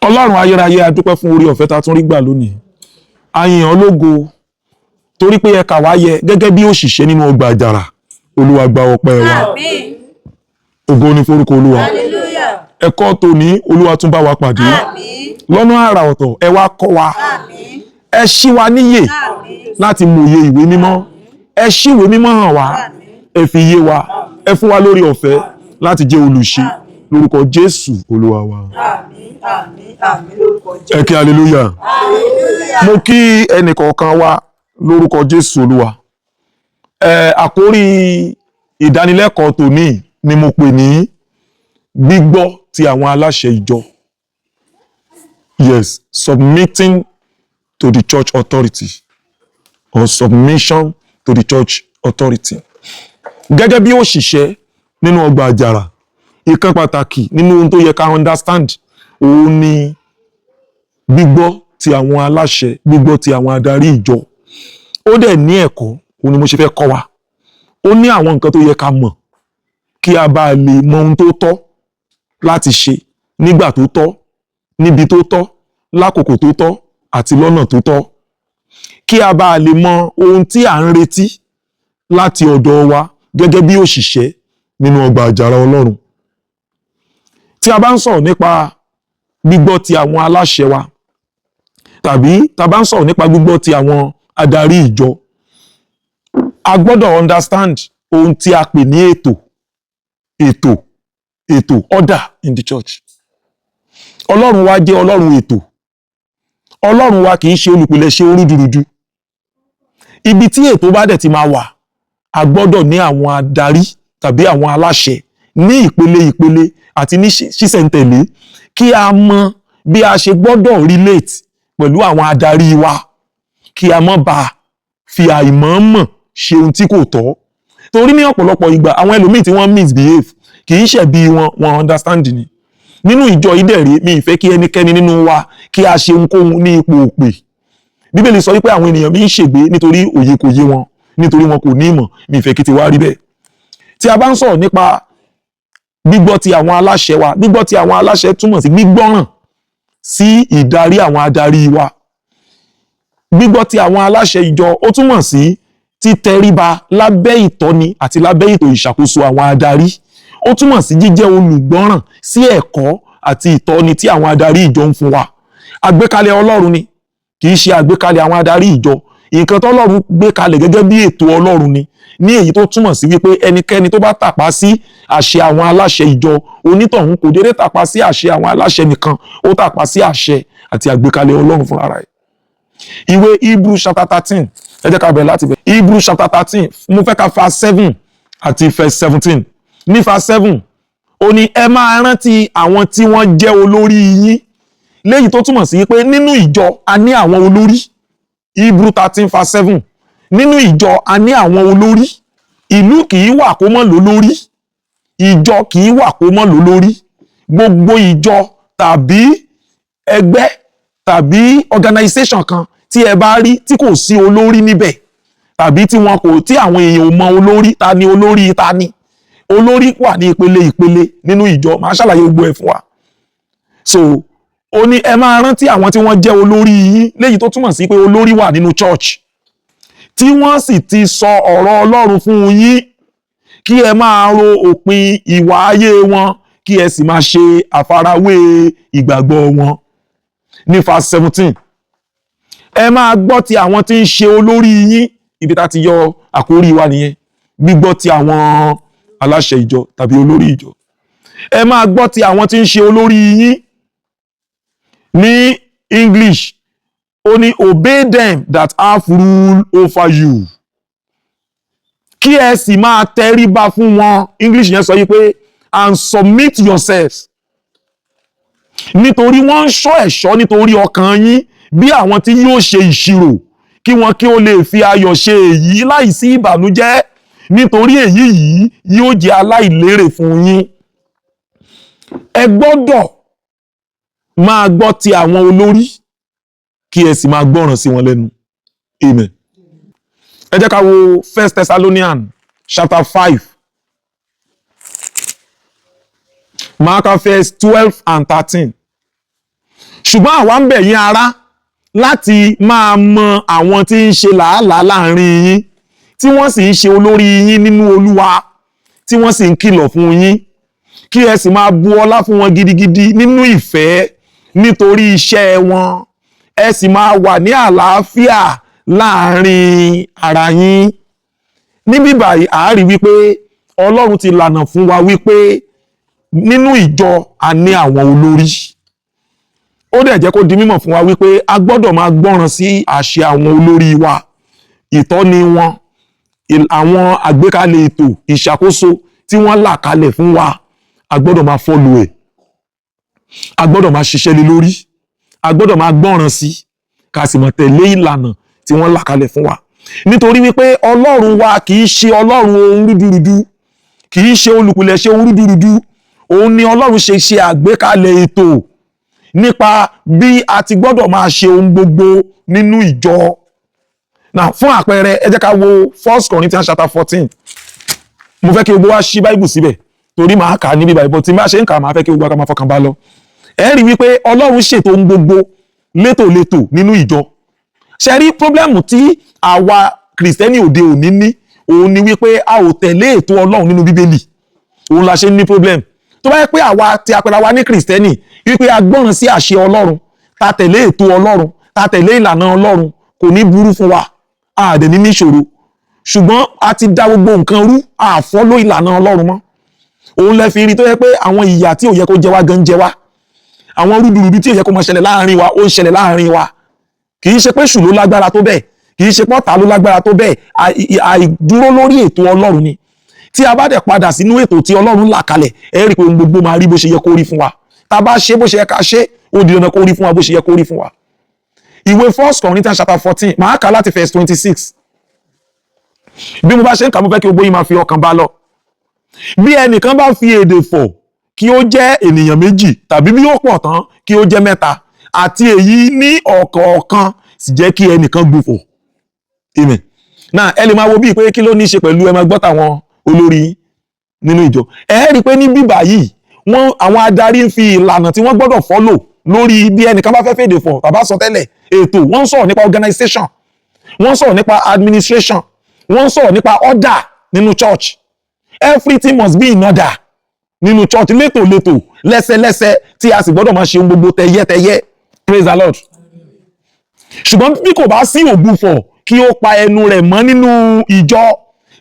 Ọlọ́run ayérayé, a dúpẹ́ fún orí ọ̀fẹ́ tá a tún rí gbà lónìí. A yìn ọ́ lógo torí pé ẹ kà wá yẹ gẹ́gẹ́ bí òṣìṣẹ́ nínú ọgbà àjàrà. Olúwa, gba ọpẹ́ wa. Àmín. Ògo ni forúkọ Olúwa. Hallelujah. Ẹ̀kọ́ tòní, Olúwa tún bá wa pàdé Àmín. lọ́nà àrà ọ̀tọ̀. Ẹ wá kọ́ wa. Àmín. Ẹ ṣí wa níyè Àmín. láti mòye ìwé mímọ́. Ẹ ṣí ìwé mímọ́ hàn wá, ẹ fi yé wa, ẹ fún wa lórí ọ̀fẹ́ láti jẹ́ olùṣe lórúkọ Jésù Olúwa wa. Àmín. Àmín. Àmín lórúkọ Jésù. Ẹ kí hallelujah. Hallelujah. Mo kí ẹnìkọ̀ọ̀kan wa lórúkọ Jésù Olúwa. Ẹ àkórí ìdánilẹ́kọ̀ọ́ tòní ni mo pè ní gbígbọ́ ti àwọn aláṣẹ ìjọ. Yes, submitting to the church authority or submission to the church authority. Gẹ́gẹ́ bí òṣìṣẹ́ nínú ọgbà àjàrà, ìkan pàtàkì nínú ohun tó yẹ ká understand òun ni gbígbọ́ ti àwọn aláṣẹ, gbígbọ́ ti àwọn adarí ìjọ. Ó dẹ̀ ní ẹ̀kọ́, òun ni mo ṣe fẹ́ kọ́ wa. Ó ní àwọn nǹkan tó yẹ ká mọ̀ kí a bá lè mọ ohun tó tọ́ láti ṣe nígbà tó tọ́, níbi tó tọ́, lákòókò tó tọ́ àti lọ́nà tó tọ́, kí a bá lè mọ ohun tí à ń retí láti ọ̀dọ̀ wa gẹ́gẹ́ bí òṣìṣẹ́ nínú ọgbà àjàrà Ọlọ́run. Tí a bá ń sọ̀rọ̀ nípa gbígbọ́ ti àwọn aláṣẹ wa tàbí tá a bá ń sọ̀rọ̀ nípa gbígbọ́ ti àwọn adarí ìjọ, a gbọ́dọ̀ understand ohun tí a pè ní ètò, order in the church. Ọlọ́run wa jẹ́ Ọlọ́run ètò. Ọlọ́run wa kì í ṣe olùpilẹ̀ṣẹ̀ orúdurùdu. Ibi tí ètò bá dẹ̀ ti máa wà, a gbọ́dọ̀ ní àwọn adarí tàbí àwọn aláṣẹ ní ìpele ìpele àti ní ṣísẹ̀ntẹ̀lé, kí a mọ bí a ṣe gbọ́dọ̀ relate pẹ̀lú àwọn adarí wa, kí a má bàa fi àìmọ̀ọ́mọ̀ ṣe ohun tí kò tọ́. Torí ní ọ̀pọ̀lọpọ̀ ìgbà, àwọn ẹlòmíì tí wọ́n misbehave, kì í ṣẹ̀bi wọn, wọn understand ni. Nínú ìjọ ìdẹ̀rẹ̀, mi ì fẹ́ kí ẹnikẹ́ni nínú wa kí a ṣe ohunkóhun ní ipò òpè. Bíbélì sọ wípé àwọn ènìyàn mi ń ṣègbé nítorí òye kò yé wọn, nítorí wọn kò ní ìmọ̀. Mi ì fẹ́ kí tiwa rí bẹ́ẹ̀. Tí a bá ń sọ̀rọ̀ nípa gbígbọ́ ti àwọn aláṣẹ wa, gbígbọ́ ti àwọn aláṣẹ túmọ̀ sí gbígbọ́ràn sí ìdarí àwọn adarí wa. Gbígbọ́ ti àwọn aláṣẹ ìjọ, ó túmọ̀ sí títẹríba lábẹ́ ìtọ́ni àti lábẹ́ ètò ìṣàkóso àwọn adarí. Ó túmọ̀ sí jíjẹ́ olùgbọ́ràn sí ẹ̀kọ́ àti ìtọ́ni tí àwọn adarí ìjọ ń fún wa. Àgbékalẹ̀ Ọlọ́run ni, kì í ṣe àgbékalẹ̀ àwọn adarí ìjọ. Nǹkan tọ́lọ́run gbé kalẹ̀ gẹ́gẹ́ bí ètò Ọlọ́run ni, ní èyí tó túmọ̀ sí wípé ẹnikẹ́ni tó bá tàpá sí àṣẹ àwọn aláṣẹ ìjọ, onítọ̀hún kò déédé tàpá sí àṣẹ àwọn aláṣẹ nìkan, ó tàpá sí àṣẹ àti àgbékalẹ̀ Ọlọ́run fúnra rẹ̀. Ìwé Hebrew chapter 13, ẹ jẹ́ ká bẹ̀rẹ̀ láti bẹ̀. Hebrew chapter 13, mo fẹ́ ka verse 7 àti verse 17. Ní verse 7, ó ní, "Ẹ máa rántí àwọn tí wọ́n jẹ́ olórí yín." Léyìí tó túmọ̀ sí pé nínú ìjọ, a ní àwọn olórí. Hebrew 13 verse 7, nínú ìjọ, a ní àwọn olórí. Ìlú kì í wà kó mọ́ lólórí, ìjọ kì í wà kó mọ́ lólórí. Gbogbo ìjọ tàbí ẹgbẹ́ tàbí organization kan tí ẹ bá rí tí kò sí olórí níbẹ̀, tàbí tí wọn kò tí àwọn èèyàn ò mọ olórí, ta ni olórí, ta ni olórí, wà ní ìpele ìpele nínú ìjọ. Màá ṣàlàyé gbogbo ẹ̀ fún wa. So ó ní, "Ẹ máa rántí àwọn tí wọ́n jẹ́ olórí yín." Léyìí tó túmọ̀ sí pé olórí wà nínú church tí wọ́n sì ti sọ ọ̀rọ̀ Ọlọ́run fún yín, kí ẹ máa ro òpin ìwà ayé wọn, kí ẹ sì máa ṣe àfarawé ìgbàgbọ́ wọn. Ní verse 17, "Ẹ máa gbọ́ ti àwọn tí ń ṣe olórí yín." Ibi tá ti yọ àkórí wa nìyẹn, gbígbọ́ ti àwọn aláṣẹ ìjọ tàbí olórí ìjọ. "Ẹ máa gbọ́ ti àwọn tí ń ṣe olórí yín." Ní English, ó ní, "Obey them that have rule over you." Kí ẹ sì máa tẹríba fún wọn. English yẹn sọ yìí pé, "And submit yourselves." Nítorí wọ́n ń ṣọ́ ẹ̀ṣọ́ nítorí ọkàn yín bí àwọn tí yóò ṣe ìṣirò, kí wọn kí ó lè fi ayọ̀ ṣe èyí láìsí ìbànújẹ́, nítorí èyí yìí yóò jẹ́ aláìlérè fún yín. Ẹ gbọ́dọ̀ máa gbọ́ ti àwọn olórí, kí ẹ sì máa gbọ́ràn sí wọn lẹ́nu. Amen. Ẹ jẹ́ ká wo First Thessalonians chapter 5. Máa ka verse 12 and 13. Ṣùgbọ́n àwa ń bẹ̀ yín, ará, láti máa mọ àwọn tí ń ṣe làálàá láàrin yín, tí wọ́n sì ń ṣe olórí yín nínú Olúwa, tí wọ́n sì ń kìlọ̀ fún yín, kí ẹ sì máa bu ọlá fún wọn gidigidi nínú ìfẹ́ nítorí iṣẹ́ wọn. Ẹ sì máa wà ní àlàáfíà láàrin ara yín. Níbí báyìí, a rí wípé Ọlọ́run ti lànà fún wa wípé nínú ìjọ, a ní àwọn olórí. Ó dẹ̀ jẹ́ kó di mímọ̀ fún wa wípé a gbọ́dọ̀ máa gbọ́ràn sí àṣẹ àwọn olórí wa, ìtọ́ni wọn, àwọn àgbékalẹ̀ ètò ìṣàkóso tí wọ́n là kalẹ̀ fún wa. A gbọ́dọ̀ máa follow ẹ̀, a gbọ́dọ̀ máa ṣiṣẹ́ lé lórí, a gbọ́dọ̀ máa gbọ́ràn sí, ká sì máa tẹ̀lé ìlànà tí wọ́n là kalẹ̀ fún wa, nítorí wípé Ọlọ́run wa kì í ṣe Ọlọ́run ohun rúdurùdu, kì í ṣe olùpilẹ̀ṣẹ̀ ohun rúdurùdu. Òun ni Ọlọ́run ṣe ṣe àgbékalẹ̀ ètò nípa bí a ti gbọ́dọ̀ máa ṣe ohun gbogbo nínú ìjọ. Now, fún àpẹẹrẹ, ẹ jẹ́ ká wo 1 Corinthians chapter 14. Mo fẹ́ kí gbogbo wa ṣí Báíbù síbẹ̀, torí màá kà á níbí báyìí. Tí n bá ṣe ń kà á, màá fẹ́ kí gbogbo wa ká máa fọkàn bá lọ. Ẹ rí wípé Ọlọ́run ṣètò ohun gbogbo létòlétò nínú ìjọ. Ṣe rí problem tí àwa Kìrìsìtẹ́nì òde òní ní, òun ni wípé a ò tẹ̀lé ètò Ọlọ́run nínú Bíbélì. Òun la ṣe ń ní problem. Tó bá yẹ pé àwa tí a pera wa ní Kìrìsìtẹ́nì, wípé a gbọ́ràn sí àṣẹ Ọlọ́run, ta tẹ̀lé ètò Ọlọ́run, ta tẹ̀lé ìlànà Ọlọ́run, kò ní burú fún wa, a dẹ̀ ní níṣòro. Ṣùgbọ́n a ti da gbogbo nǹkan rú, a follow ìlànà Ọlọ́run mọ́. Òun lẹ fi rí tó yẹ pé àwọn ìyà tí ò yẹ kó jẹ wá gan jẹ wá, àwọn rúdurùdu tí ò yẹ kó máa ṣẹlẹ̀ láàrin wa, ó ń ṣẹlẹ̀ láàrin wa. Kì í ṣe pé èṣù ló lágbára tó bẹ́ẹ̀, kì í ṣe pọ́tà ló lágbára tó bẹ́ẹ̀, àìdúró lórí ètò Ọlọ́run ni. Tí a bá dẹ̀ padà sínú ètò tí Ọlọ́run là kalẹ̀, ẹ rí i pé ohun gbogbo máa rí bó ṣe yẹ kó rí fún wa. Tá a bá ṣe bó ṣe yẹ ká ṣe, ó di dandan kó rí fún wa bó ṣe yẹ kó rí fún wa. Ìwé 1 Corinthians chapter 14, màá kà láti verse 26. Bí mo bá ṣe ń kà, mo fẹ́ kí gbogbo yín máa fi ọkàn bá lọ. Bí ẹnìkan bá fi èdè fọ̀, kí ó jẹ́ ènìyàn méjì, tàbí bí ó pọ̀ tán, kí ó jẹ́ mẹ́ta, àti èyí ní ọ̀kọ̀ọ̀kan, sì jẹ́ kí ẹnìkan gbufọ̀. Amen. Náà ẹ lè máa wo bíi pé kí ló ní í ṣe pẹ̀lú ẹ máa gbọ́ tàwọn olórí yín nínú ìjọ. Ẹ rí i pé ní bíbà yìí, wọ́n àwọn adarí ń fi ìlànà tí wọ́n gbọ́dọ̀ follow lórí bí ẹnìkan bá fẹ́ fèdè fọ̀ tàbá sọ tẹ́lẹ̀ ètò. Wọ́n ń sọ̀rọ̀ nípa organization, wọ́n ń sọ̀rọ̀ nípa administration, wọ́n ń sọ̀rọ̀ nípa order nínú church. Everything must be in order nínú church, létòlétò, lẹ́sẹlẹ́sẹ, tí a sì gbọ́dọ̀ máa ṣe ohun gbogbo tẹyẹtẹyẹ. Praise the Lord. Ṣùgbọ́n bí kò bá sí ògbufọ̀, kí ó pa ẹnu rẹ̀ mọ́ nínú ìjọ,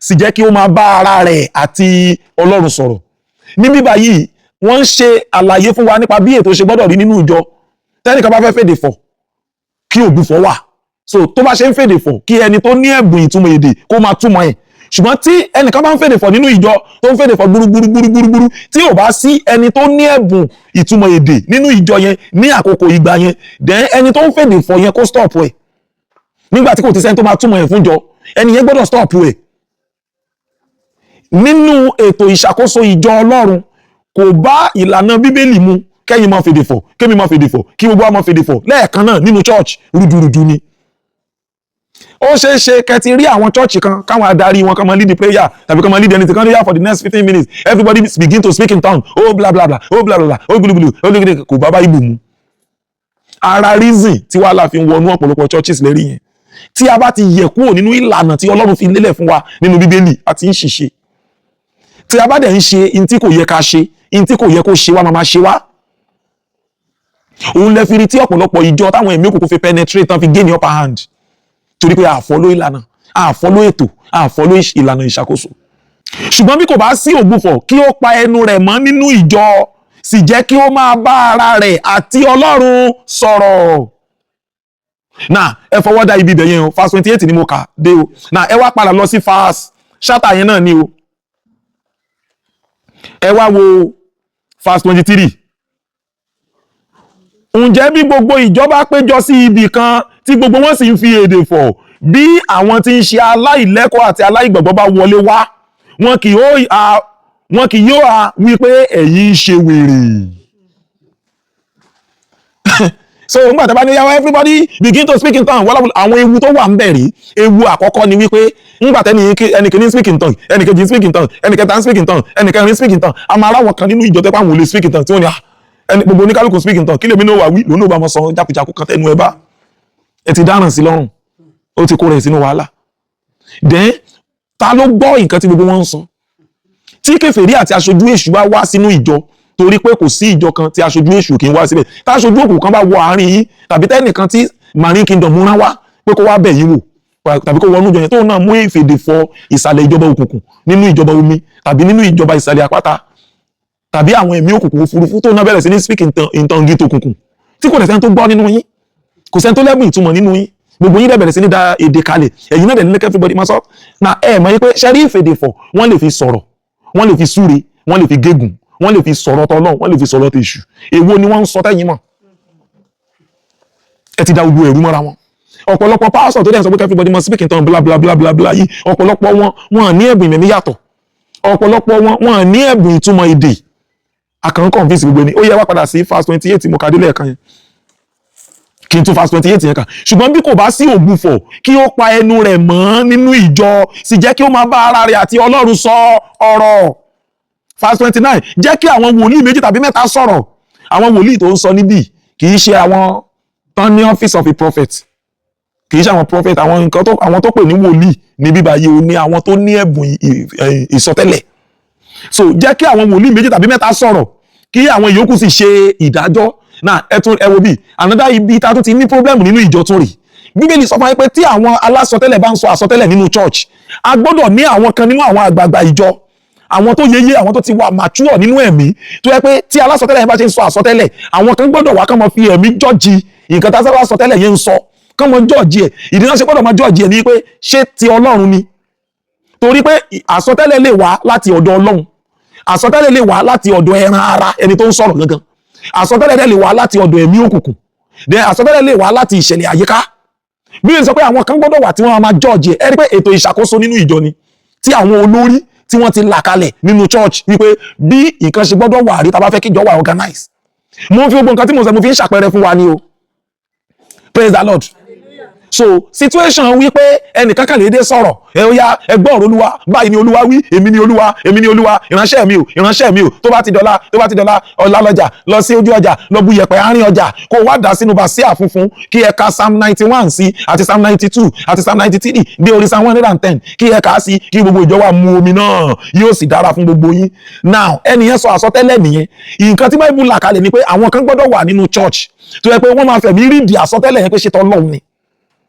sì jẹ́ kí ó máa bá ara rẹ̀ àti Ọlọ́run sọ̀rọ̀. Ní bíbá yìí, wọ́n ń ṣe àlàyé fún wa nípa bí ètò ṣe gbọ́dọ̀ rí nínú ìjọ. Tẹ́nìkan bá fẹ́ fèdè fọ̀, kí ògbufọ̀ wà. So tó bá ṣe ń fèdè fọ̀, kí ẹni tó ní ẹ̀bùn ìtumọ̀ èdè kó máa túmọ̀ ẹ̀. Ṣùgbọ́n tí ẹnìkan bá ń fèdè fọ̀ nínú ìjọ, tó ń fèdè fọ̀ gbúrúgbúrúgbúrúgbúrú, tí ò bá sí ẹni tó ní ẹ̀bùn ìtumọ̀ èdè nínú ìjọ yẹn ní àkókò ìgbà yẹn, then ẹni tó ń fèdè fọ̀ yẹn, kó stop ẹ̀. Nígbà tí kò ti sẹ́ni tó máa túmọ̀ ẹ̀ fún jọ, ẹni yẹn gbọ́dọ̀ stop ẹ̀. Nínú ètò ìṣàkóso ìjọ Ọlọ́run, kò bá ìlànà Bíbélì mu kẹ́yin máa fèdè fọ̀, kémi máa fèdè fọ̀, kí gbogbo wa máa fèdè fọ̀ lẹ́ẹ̀kan náà nínú church. Rúdurùdu ni. Ó ṣeé ṣe kẹ́ ti rí àwọn church kan, káwọn adarí wọn kan máa lead the prayer tàbí kan máa lead anything kan ní, "For the next 15 minutes, everybody begin to speak in tongue," oh bla bla bla, oh bla bla bla, oh gbulugbulu, oh gbulugbulu. Kò bá Báíbù mu. Ara reason tí wàhálà fi ń wọnú ọ̀pọ̀lọpọ̀ churches lérí yẹn, tí a bá ti yẹ̀ kúrò nínú ìlànà tí Ọlọ́run fi lélẹ̀ fún wa nínú Bíbélì, a ti ń ṣìṣe. Tí a bá dẹ̀ ń ṣe in tí kò yẹ ká ṣe, in tí kò yẹ kó ṣe wá máa ṣe wá. Òun lẹ fi rí tí ọ̀pọ̀lọpọ̀ ìjọ táwọn ẹ̀mí òkùnkùn fi penetrate tán, fi gain the upper hand, torí pé a follow ìlànà, a follow ètò, a follow ìlànà ìṣàkóso. Ṣùgbọ́n bí kò bá sí ògbufọ̀, kí ó pa ẹnu rẹ̀ mọ́ nínú ìjọ, sì jẹ́ kí ó máa bá ara rẹ̀ àti Ọlọ́run sọ̀rọ̀. Náà ẹ fọwọ́ dá ibi ibẹ̀ yẹn o. Verse 28 ni mo kà dé o. Náà ẹ wá padà lọ sí verse chapter yẹn náà ni o. Ẹ wá wo verse 23. Ǹjẹ́ bí gbogbo ìjọ bá péjọ sí ibì kan, tí gbogbo wọn sì ń fi èdè fọ̀, bí àwọn tí ń ṣe aláìlẹ́kọ̀ọ́ àti aláìgbàgbọ́ bá wọlé wá, wọn kì yóò ha wí pé ẹ̀yin ń ṣe wèrè? So nígbà tí a bá ní yàwó, everybody begin to speak in tongue, wọ́n àwọn ewu tó wà ń bẹ̀ rí. Ewu àkọ́kọ́ ni wípé nígbà tẹ́ni ẹnìkíní speak in tongue, ẹnìkejì speak in tongue, ẹnìkẹta speak in tongue, ẹnìkẹrin speak in tongue, a máa ráwọn kan nínú ìjọ tẹ́pẹ́ àwọn ò lè speak in tongue, tí wọ́n ní, "Ah, Ẹni gbogbo oníkálukú speak in tongue, kí lèmi náà wà wí lòun náà bá mọ sọ jákujàku kan tẹnu ẹ bá ẹ ti dáràn sí lọ́rùn, ó ti kó rẹ̀ sínú wàhálà. Then ta ló gbọ́ nǹkan tí gbogbo wọn ń sọ? Tí kèfèrí àti aṣojú èṣù bá wá sínú ìjọ, torí pé kò sí ìjọ kan tí aṣojú èṣù kì í wá síbẹ̀, táṣojú òkùnkùn kan bá wọ àárín yín, tàbí tẹ́nìkan tí marine kingdom rán wá pé kó wá bẹ̀ yín wò, tàbí kó wọnú ìjọ yẹn, tóun náà mú ìfèdè fọ ìsàlẹ̀ ìjọba òkùnkùn nínú ìjọba omi tàbí nínú ìjọba ìsàlẹ̀ àpáta tàbí àwọn ẹ̀mí òkùnkùn òfurufú, tóun náà bẹ̀rẹ̀ sí ní speak in tongue òkùnkùn, tí kò dẹ̀ sẹ́ni tó gbọ́ nínú yín, kò sẹ́ni tó lẹ́bùn ìtumọ̀ nínú yín, gbogbo yín dẹ̀ bẹ̀rẹ̀ sí ní da èdè kalẹ̀, ẹ̀yin náà dẹ̀ ní everybody máa sọ na. Ẹ̀ mọ̀ yín pé ṣẹ́rí ìfèdè fọ̀, wọ́n lè fi sọ̀rọ̀, wọ́n lè fi súre, wọ́n lè fi gégùn, wọ́n lè fi sọ̀rọ̀ tọ́lọ́run, wọ́n lè fi sọ̀rọ̀ tèṣù. Èwo ni wọ́n ń sọ tẹ́yìn mọ̀? Ẹ ti da gbogbo ẹ̀rú mọ́ra wọn. Ọ̀pọ̀lọpọ̀ pásítọ̀ tó dẹ̀ ń sọ pé everybody must speak in tongue, bla bla bla bla bla yìí, ọ̀pọ̀lọpọ̀ wọn, wọn ní ẹ̀bùn ìmẹ̀mí yàtọ̀. Ọ̀pọ̀lọpọ̀ wọn, wọn ní ẹ̀bùn ìtumọ̀ èdè. Àkàn convince gbogbo ẹni. Ó yẹ wá padà sí verse 28 mo kà dé lẹ́ẹ̀kan yẹn, kí n tún verse 28 yẹn kà. Ṣùgbọ́n bí kò bá sí ògbufọ̀, kí ó pa ẹnu rẹ̀ mọ́ nínú ìjọ, sì jẹ́ kí ó máa bá ara rẹ̀ àti Ọlọ́run sọ ọ̀rọ̀. Verse 29, jẹ́ kí àwọn wòlíì méjì tàbí mẹ́ta sọ̀rọ̀. Àwọn wòlíì tó ń sọ níbí kì í ṣe àwọn tán ní office of a prophet, kì í ṣe àwọn prophet. Àwọn nǹkan tó àwọn tó pè ní wòlíì ní bíbá yìí ó ní àwọn tó ní ẹ̀bùn ìsọtẹ́lẹ̀. So jẹ́ kí àwọn wòlíì méjì tàbí mẹ́ta sọ̀rọ̀, kí àwọn ìyókù sì ṣe ìdájọ́. Náà ẹ tún ẹ wo bí another ibi tá a tún ti ní problem nínú ìjọ tún rè. Bíbélì sọ fún wa pé tí àwọn alásọtẹ́lẹ̀ bá ń sọ àsọtẹ́lẹ̀ nínú church, a gbọ́dọ̀ ní àwọn kan nínú àwọn àgbààgbà ìjọ, àwọn tó yeye, àwọn tó ti wà mature nínú ẹ̀mí, tó yẹ pé tí alásọtẹ́lẹ̀ yẹn bá ṣe ń sọ àsọtẹ́lẹ̀, àwọn kan gbọ́dọ̀ wá kán mọ fi ẹ̀mí judge nǹkan tá alásọtẹ́lẹ̀ yẹn ń sọ, kán mọ judge ẹ̀. Ìdí náà ṣe gbọ́dọ̀ mọ judge ẹ̀ ní pé ṣé ti Ọlọ́run ni, torí pé àsọtẹ́lẹ̀ lè wá láti ọ̀dọ̀ Ọlọ́run, àsọtẹ́lẹ̀ lè wá láti ọ̀dọ̀ ẹran ara ẹni tó ń sọ̀rọ̀ gangan, àsọtẹ́lẹ̀ dẹ̀ lè wá láti ọ̀dọ̀ ẹ̀mí òkùnkùn, then àsọtẹ́lẹ̀ lè wá láti ìṣẹ̀lẹ̀ àyíká. Bí wọ́n sọ pé àwọn kan gbọ́dọ̀ wà tí wọ́n máa judge ẹ̀, ẹ rí pé ètò ìṣàkóso nínú ìjọ ni tí àwọn olórí tí wọ́n ti là kalẹ̀ nínú church, wípé bí nǹkan ṣe gbọ́dọ̀ wà rí tá a bá fẹ́ kí ìjọ wà organize. Mo fi gbogbo nǹkan tí mo sọ, mo fi ń ṣàpẹẹrẹ fún wa ni o. Praise the Lord. So situation wípé ẹnìkan kàn lédè sọ̀rọ̀, ẹ ó yá, ẹ gbọ́ ọ̀rọ̀ Olúwa, báyìí ni Olúwa wí, èmi ni Olúwa, èmi ni Olúwa, ìránṣẹ́ mi o, ìránṣẹ́ mi o, tó bá ti dọ̀la, tó bá ti dọ̀la ọ̀la, lọ́jà, lọ sí ojú ọjà, lọ bu yẹ̀pẹ̀ àárín ọjà, kó wá dà sínú bàsíà funfun, kí ẹ ka Psalm 91 sí, àti Psalm 92, àti Psalm 93 dé orí Psalm 110, kí ẹ kà á sí, kí gbogbo ìjọ wa mu omi náà, yóò sì dára fún gbogbo yín. Now ẹnìyẹn sọ àsọtẹ́lẹ̀ nìyẹn. Nǹkan tí Bible là kalẹ̀ ni pé àwọn kan gbọ́dọ̀ wà nínú church tó yẹ pé wọ́n máa fẹ̀mí rídìí àsọtẹ́lẹ̀ yẹn pé ṣe tọ́lọ́run ni.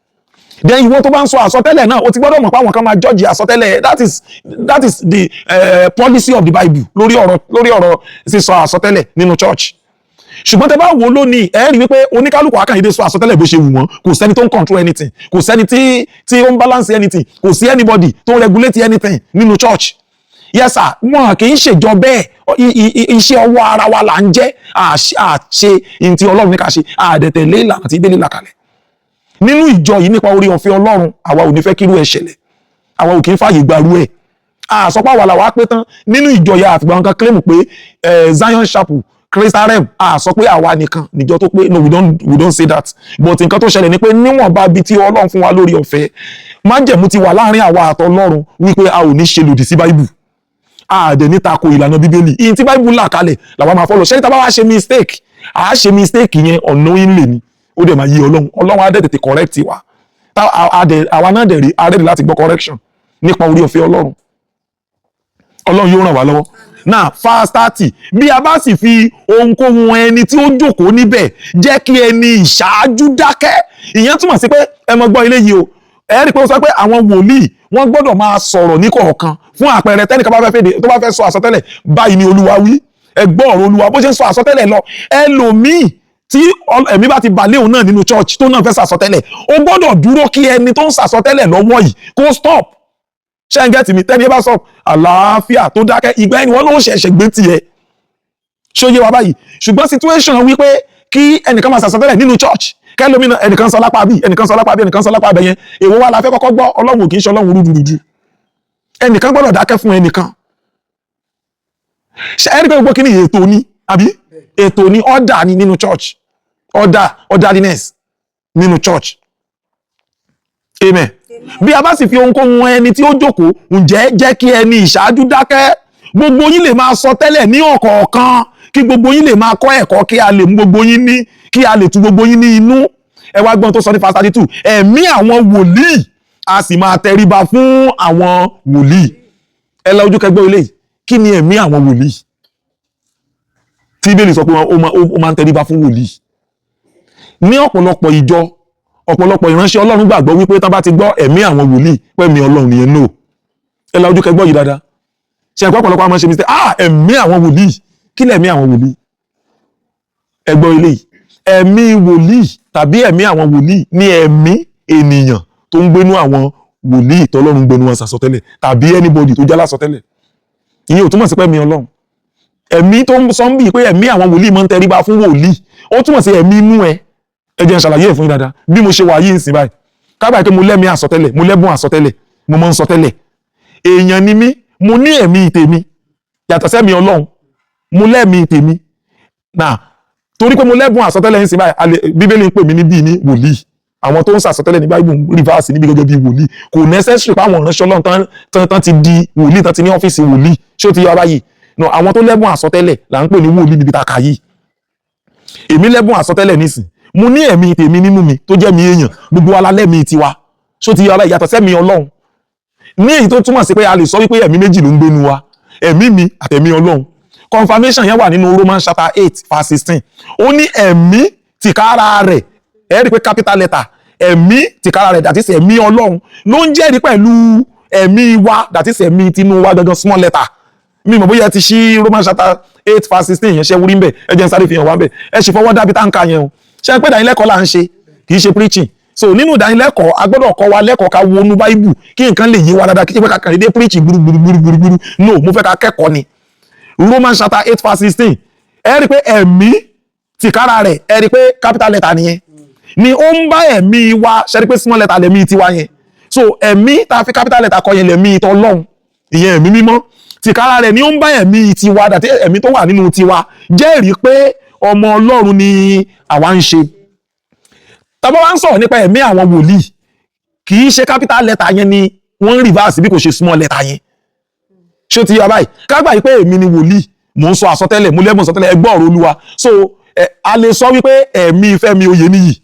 Then ìwọ tó bá ń sọ àsọtẹ́lẹ̀ náà, o ti gbọ́dọ̀ mọ̀ pé àwọn kan máa judge àsọtẹ́lẹ̀. That is the policy of the Bible lórí ọ̀rọ̀ sísọ àsọtẹ́lẹ̀ nínú church. Ṣùgbọ́n tẹ bá wò ó lónìí, ẹ rí wípé oníkálukú akànyédé sọ àsọtẹ́lẹ̀ bó ṣe wù wọ́n. Kò sẹ́ni tó ń control anything, kò sẹ́ni tí ó ń balance anything, kò sí anybody tó ń regulate anything nínú church. Yes sir, wọn kì í ṣèjọ bẹ́ẹ̀. Iṣẹ́ ọwọ́ ara wa là ń jẹ́ àṣe ìntì Ọlọ́run ní ká ṣe, àdẹ̀tẹ̀lé ìlànà tí Bíbélì là kalẹ̀ nínú ìjọ yìí. Nípa orí ọ̀fẹ́ Ọlọ́run, àwa ò ní fẹ́ kírú ẹ̀ ṣẹlẹ̀. Àwa ò kì í fààyè gbarú ẹ̀. Àsọpá wà làwa pé tán nínú ìjọ yà, àfìgbà wọn kan claim pé Zion Chapel Christarem, a sọ pé àwa nìkan níjọ tó pé. No, we don't say that, but nǹkan tó ṣẹlẹ̀ ni pé níwọ̀nba bíi tí Ọlọ́run fún wa lórí ọ̀fẹ́, májẹ̀mú ti wà láàrin àwa àtọlọ́run wípé a ò ní ṣe lòdì sí Báíbù, a dẹ̀ ní tako ìlànà Bíbélì. Ìyìn tí Báíbù là kalẹ̀ làwa máa follow. Ṣé tá a bá wá ṣe mistake, à á ṣe mistake yẹn unknowingly ni, ó dẹ̀ máa yí Ọlọ́run, Ọlọ́run á dẹ̀ tètè correct wa. Àwa náà dẹ̀ rí a ready láti gbọ́ correction nípa orí ọ̀fẹ́ Ọlọ́run. Ọlọ́run yóò ràn wá lọ́wọ́. Now verse 30, bí a bá sì fi ohunkóhun ẹni tí ó jókòó níbẹ̀, jẹ́ kí ẹni ìṣáájú dákẹ́. Ìyẹn túmọ̀ sí pé ẹ mọ gbọ́ ilé yìí o. Ẹ rí i pé ó sọ pé àwọn wòlíì, wọ́n gbọ́dọ̀ máa sọ̀rọ̀ ní kọ̀ọ̀kan. Fún àpẹẹrẹ, tẹ́nìkan bá fẹ́ fèdè, tó bá fẹ́ sọ àsọtẹ́lẹ̀, báyìí ni Olúwa wí, ẹ gbọ́ ọ̀rọ̀ Olúwa, bó ṣe ń sọ àsọtẹ́lẹ̀ lọ, ẹlòmíì tí ẹ̀mí bá ti balẹ̀ òun náà nínú church tó náà fẹ́ sàsọtẹ́lẹ̀, ó gbọ́dọ̀ dúró kí ẹni tó ń sàsọtẹ́lẹ̀ lọ́wọ́ yìí kó stop. Ṣé ń get mi? Tẹ́ni ẹ bá sọ àlàáfíà, tó dákẹ́, ìgbà ẹni wọ́n ló ń ṣẹ̀ṣẹ̀ gbé tiẹ̀. Ṣó yé wa báyìí? Ṣùgbọ́n situation wípé kí ẹnìkan máa sàsọtẹ́lẹ̀ nínú church, kẹlòmínà, ẹnìkan sọ lápá bí, ẹnìkan sọ lápá bí, ẹnìkan sọ lápá bẹ yẹn, èwo wa la fẹ́ kọ́kọ́ gbọ́? Ọlọ́run ò kì í ṣe Ọlọ́run rúdurùdu. Ẹnìkan gbọ́dọ̀ dákẹ́ fún ẹnìkan. Ṣe ẹ rí pé gbogbo kíní ètò ni, àbí ètò ni, order ni nínú church, order, orderliness nínú church. Amen. Bí a bá sì fi ohunkóhun ẹni tí ó jókòó, ǹjẹ́ jẹ́ kí ẹni ìṣáájú dákẹ́. Gbogbo yín lè máa sọ tẹ́lẹ̀ ní ọ̀kọ̀ọ̀kan, Kí gbogbo yín lè máa kọ́ ẹ̀kọ́, kí a lè mú gbogbo yín ní, kí a lè tu gbogbo yín ní inú. Ẹ wá gbọ́n tó sọ ní verse 32: ẹ̀mí àwọn wòlíì a sì máa tẹríba fún àwọn wòlíì. Ẹ lọ ojú kẹgbẹ́ ilé yìí. Kí ni ẹ̀mí àwọn wòlíì tí Bíbélì sọ pé ó máa ń tẹríba fún wòlíì? Ní ọ̀pọ̀lọpọ̀ ìjọ, ọ̀pọ̀lọpọ̀ ìránṣẹ́ Ọlọ́run gbàgbọ́ wípé tán bá ti gbọ́ ẹ̀mí àwọn wòlíì, pẹ̀mí Ọlọ́run nìyẹn. No. Ẹ la ojú kẹgbọ́ yìí dáadáa. Ṣe ẹ̀kọ́ ọ̀pọ̀lọpọ̀ àwọn ṣe mistake. Ah, ẹ̀mí àwọn wòlíì, kí lẹ̀mí àwọn wòlíì? Ẹ gbọ́ eléyìí: ẹ̀mí wòlíì tàbí ẹ̀mí àwọn wòlíì ní ẹ̀mí ènìyàn tó ń gbénú àwọn wòlíì tọ́lọ́run gbénú wọn sàsọtẹ́lẹ̀, tàbí anybody tó jálá sọtẹ́lẹ̀. Ìyẹn ò túmọ̀ sí pé ẹ̀mí Ọlọ́run. Ẹ̀mí tó ń sọ ń bì pé ẹ̀mí àwọn wòlíì máa ń tẹríba fún wòlíì, ó túmọ̀ sí ẹ̀mí inú ẹ. Ẹ jẹ́ n ṣàlàyé ẹ̀ fún yín dáadáa. Bí mo ṣe wà yìí ń sìn báyìí, kábàá pé mo lẹ́mí àsọtẹ́lẹ̀, mo lẹ́bùn àsọtẹ́lẹ̀, mo máa ń sọtẹ́lẹ̀, èèyàn ni mí, mo ní ẹ̀mí tèmi yàtọ̀ sẹ́mi Ọlọ́run. Mo lẹ́mí tèmi náà. Torí pé mo lẹ́bùn àsọtẹ́lẹ̀ ń sìn báyìí, Bíbélì ń pè mí níbí ní wòlíì. Àwọn tó ń sàsọtẹ́lẹ̀ ní Báíbù refer sí níbi gẹ́gẹ́ bí wòlíì. Kò necessary pé àwọn ìránṣẹ́ Ọlọ́run tán tán tán ti di wòlíì, tán ti ní ọ́fíìsì wòlíì. Ṣé ó ti yọ báyìí? No, àwọn tó lẹ́bùn àsọtẹ́lẹ̀ là ń pè ní wòlíì níbi tá a kà yìí. Èmi lẹ́bùn àsọtẹ́lẹ̀ nísìn, mo ní ẹ̀mí tèmi nínú mi tó jẹ́ mi èèyàn. Gbogbo wa la lẹ́mìí tiwa. Ṣó ti yọ báyìí? Yàtọ̀ sẹ́mi Ọlọ́run ní èyí tó túmọ̀ sí pé a lè sọ wípé ẹ̀mí méjì ló ń gbénu wa, ẹ̀mí mi àtẹ̀mí Ọlọ́run. Confirmation yẹn wà nínú Romans chapter 8 verse 16. Ó ní ẹ̀mí tìkára rẹ̀, ẹ rí i pé capital letter, ẹ̀mí tìkára rẹ̀, that is ẹ̀mí Ọlọ́run, ló ń jẹ́rìí pẹ̀lú ẹ̀mí wa, that is ẹ̀mí tinú wa gangan, small letter. Mi mọ̀ bóyá ẹ ti ṣí Romans chapter 8 verse 16 yẹn. Ṣe wúrí ń bẹ̀? Ẹ jẹ́ n sáré fi hàn wá ń bẹ̀. Ẹ sì fọwọ́ dábí táǹkà yẹn o. Ṣe pé ìdánilẹ́kọ̀ọ́ là ń ṣe, kì í ṣe preaching. So nínú ìdánilẹ́kọ̀ọ́, a gbọ́dọ̀ kọ́ wa lẹ́kọ̀ọ́, ká wọnú Báíbù kí nǹkan lè yé wa dáadáa, kí ṣe pé ká kàn dédé preach gbúrúgbúrúgbúrúgbúrú. No, mo fẹ́ ká kẹ́kọ̀ọ́ ni. Romans chapter 8 verse 16, ẹ rí i pé ẹ̀mí tìkára rẹ̀, ẹ rí i pé capital letter nìyẹn, ni ó ń bá ẹ̀mí wa. Ṣe rí i pé small letter lẹ̀mí tiwa yẹn? So ẹ̀mí tá a fi capital letter kọ yẹn lẹ̀mí tọlọ́hun, ìyẹn ẹ̀mí mímọ́ tìkára rẹ̀ ni ó ń bá ẹ̀mí tiwa, dàtí ẹ̀mí tó wà nínú tiwa, jẹ́rìí pé ọmọ Ọlọ́run ni àwa ń ṣe. Tá bá wá ń sọ̀rọ̀ nípa ẹ̀mí àwọn wòlíì, kì í ṣe capital letter yẹn ni wọ́n ń refer sí, bí kò ṣe small letter yẹn. Ṣé ó ti yọ báyìí? Ká gbà yìí pé èmi ni wòlíì, mò ń sọ àsọtẹ́lẹ̀, mo lẹ́bùn àsọtẹ́lẹ̀, ẹ gbọ́ ọ̀rọ̀ Olúwa. So a lè sọ wípé ẹ̀mí Fẹ́mi Oyèníyì.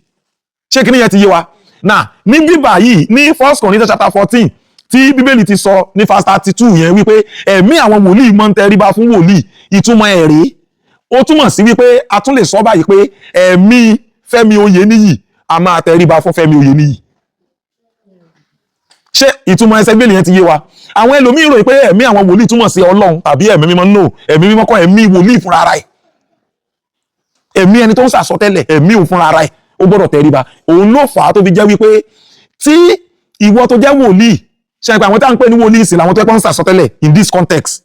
Ṣé kí nìyẹn ti yé wa náà? Ní bíbà yìí, ní First Corinthians chapter 14 tí Bíbélì ti sọ ní verse 32 yẹn wípé ẹ̀mí àwọn wòlíì máa ń tẹríba fún wòlíì, ìtumọ̀ ẹ̀ rèé. Ó túmọ̀ sí wípé a tún lè sọ báyìí pé ẹ̀mí Fẹ́mi Oyèníyì a máa tẹríba fún Fẹ́mi Oyèníyì. Ṣé ìtumọ̀ ẹsẹ̀ Bíbélì yẹn ti yé wa? Àwọn ẹlòmíín rò pé ẹ̀mí àwọn wòlíì túmọ̀ sí Ọlọ́run tàbí ẹ̀mí mímọ́. No, ẹ̀mí mímọ́ kọ́. Ẹ̀mí wòlíì fúnra ara ẹ̀, ẹ̀mí ẹni tó ń sàsọtẹ́lẹ̀, ẹ̀mí òun fúnra ara ẹ̀, ó gbọ́dọ̀ tẹríba. Òun ló fà á tó fi jẹ́ wípé tí ìwọ tó jẹ́ wòlíì ṣe pé àwọn tá à ń pè ní wòlíì sí làwọn tó yẹ kó ń sàsọtẹ́lẹ̀ in this context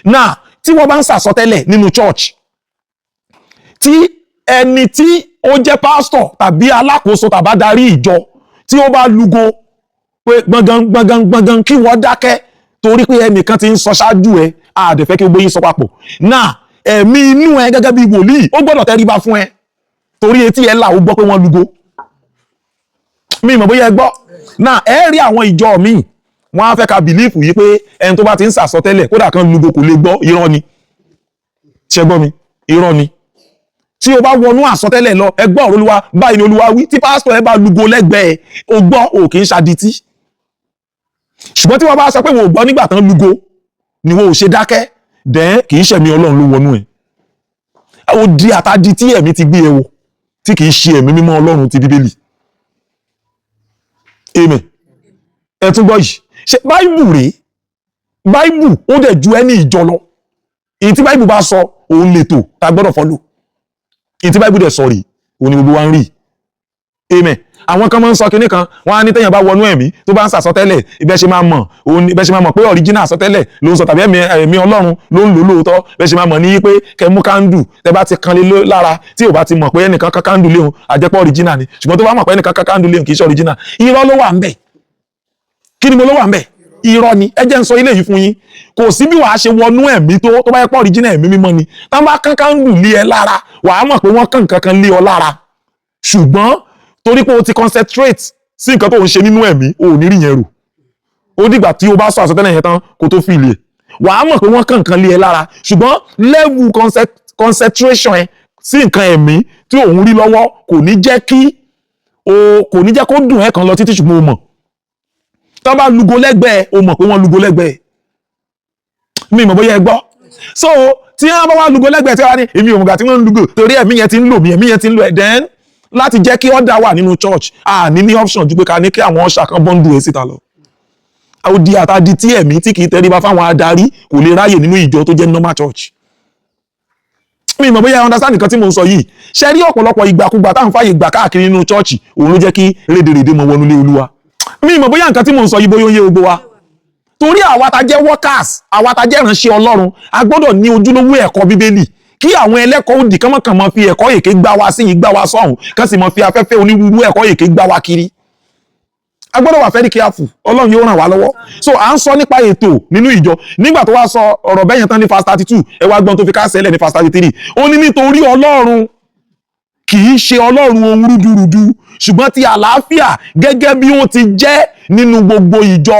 now, tí wọ́n bá ń sàsọtẹ́lẹ̀ nínú church, tí ẹni tí ó jẹ́ pásítọ̀ tàbí alákòóso tàbí adarí ìjọ tí ó bá lugo pé gbọ̀ngàn gbọ̀ngàn gbọ̀ngàn, kí wọ́n dákẹ́, torí pé ẹnìkan ti ń sọ ṣáájú ẹ, àdẹ̀fẹ́ kí gbogbo yín sọ papọ̀ náà, ẹ̀mí inú ẹ gẹ́gẹ́ bí wòlíì, ó gbọ́dọ̀ tẹríba fún ẹ, torí etí ẹ là, ó gbọ́ pé wọ́n lugo. Mi mọ̀ bóyá ẹ gbọ́ náà. Ẹ rí àwọn ìjọ míì, wọ́n á fẹ́ ka believe yìí pé ẹni tó bá ti ń sàsọtẹ́lẹ̀, kódà kan lugo, kò lè gbọ́. Irọ́ ni. Ṣé gbọ́ mi? Irọ́ ni. Tí o bá wọnú àsọtẹ́lẹ̀ lọ, ẹ gbọ́ ọ̀rọ̀ Olúwa, báyìí ni Olúwa wí, tí pásítọ̀ ẹ bá lugo lẹ́gbẹ̀ẹ́, o gbọ́, o kì í ṣadití. Ṣùgbọ́n tí wọ́n bá sọ pé wọn ò gbọ́ nígbà tán lugo ni wọn ò ṣe dákẹ́ dẹ́n, kì í ṣẹ̀mí Ọlọ́run ló wọnú ẹ̀. Ó di àtàdí tí ẹ̀mí ti gbé ẹ wò, tí kì í ṣe ẹ̀mí mímọ́ Ọlọ́run ti Bíbélì. Amen. Ẹ tún gbọ́ yìí. Ṣe Báíbù rèé? Báíbù ó dẹ̀ ju ẹni ìjọ lọ. Èyí tí Báíbù bá sọ, òun lè tò tá a gbọ́dọ̀ follow. Èyí tí Báíbù dẹ̀ sọ rèé, òun ni gbogbo wa ń rí. Amen. Àwọn kan máa ń sọ kinní kan, wọ́n á ní téèyàn bá wọnú ẹ̀mí, tó bá ń sàsọtẹ́lẹ̀, ibẹ̀ ṣe máa mọ̀ òun, ibẹ̀ ṣe máa mọ̀ pé original àsọtẹ́lẹ̀ ló ń sọ tàbí ẹ̀mí Ọlọ́run ló ń lò lóòótọ́, bẹ́ẹ̀ ṣe máa mọ̀ ní pé kẹ́ mú candle, tẹ́ bá ti kan lé lára, tí ò bá ti mọ̀ pé ẹnìkan kan candle léhun, àjẹpọ̀ original ni. Ṣùgbọ́n tó bá mọ̀ pé ẹnìkan kan candle léhun, kì í ṣe original. Irọ́ ló wà ń bẹ̀. Kí ni mo ló wà ń bẹ̀? Irọ́ ni. Ẹ jẹ́ ń sọ ilé yìí fún yín. Kò sí bí wàá ṣe wọnú ẹ̀mí tó tó bá yẹ pọ̀ original ẹ̀mí mímọ́ ni, tá bá kán candle lé ẹ lára, wàá mọ̀ pé wọ́n kàn kankan lé ọ lára. Ṣùgbọ́n torí pé o ti concentrate sí nǹkan tó ń ṣe nínú ẹ̀mí, o ò ní rí yẹn rò. Ó dìgbà tí o bá sọ àsọtẹ́lẹ̀ yẹn tán kó tó fi ilé, wàá mọ̀ pé wọ́n kàn kan lé ẹ lára. Ṣùgbọ́n level Concentration ẹ sí nǹkan ẹ̀mí tí òun rí lọ́wọ́ kò ní jẹ́ kí o, kò ní jẹ́ kó dùn ẹ́ kan lọ títí. Ṣùgbọ́n o mọ̀ tó bá lugo lẹ́gbẹ̀ẹ́, o mọ̀ pé wọ́n lugo lẹ́gbẹ̀ẹ́. Mi mọ̀ bóyá ẹ gbọ́. So tí wọ́n bá wá lugo lẹ́gbẹ̀ẹ́, tí wọ́n á ní èmi ò mọ̀gbà tí wọ́n ń lugo, torí ẹ̀mí yẹn ti ń lò mí, ẹ̀mí yẹn ti ń lò ẹ̀. Then láti jẹ́ kí order wà nínú church, a ní option ju pé ká ní kí àwọn usher kan bundle ẹ̀ síta lọ. Odi àtàdí tí ẹ̀mí tí kì í tẹríba fáwọn adarí kò lè ráyè nínú ìjọ tó jẹ́ normal church. Mi mọ̀ bóyá ẹ understand nǹkan tí mo ń sọ yìí. Ṣe rí ọ̀pọ̀lọpọ̀ ìgbàkúgbà táwọn fàyè gbà káàkiri nínú church, òun ló jẹ́ kí rédèrèdè mọ wọnú ilé Olúwa. Mi mọ̀ bóyá nǹkan tí mo ń sọ yìí, bóyá ó yé gbogbo wa, torí àwa ta jẹ́ workers, àwa ta jẹ́ ìránṣẹ́ Ọlọ́run, a gbọ́dọ̀ ní ojúlówó ẹ̀kọ́ Bíbélì, kí àwọn ẹlẹ́kọ̀ọ́ òdì kán mọ̀kàn mọ́ fi ẹ̀kọ́ èké gbá wa sí yìí, gbá wa sọ́hùn, kán sì mọ́ fi afẹ́fẹ́ onírúurú ẹ̀kọ́ èké gbá wa kiri. A gbọ́dọ̀ wà very careful. Ọlọ́run yóò ràn wá lọ́wọ́. So à ń sọ nípa ètò nínú ìjọ. Nígbà tó wá sọ ọ̀rọ̀ bẹ́yẹn tán ní verse 32, ẹ wá gbọ́n tó fi kásẹ̀ lẹ̀ ní verse 33. Ó ní nítorí Ọlọ́run kì í ṣe Ọlọ́run ohun rúdurùdu, ṣùgbọ́n ti àlàáfíà, gẹ́gẹ́ bí ó ti jẹ́ nínú gbogbo ìjọ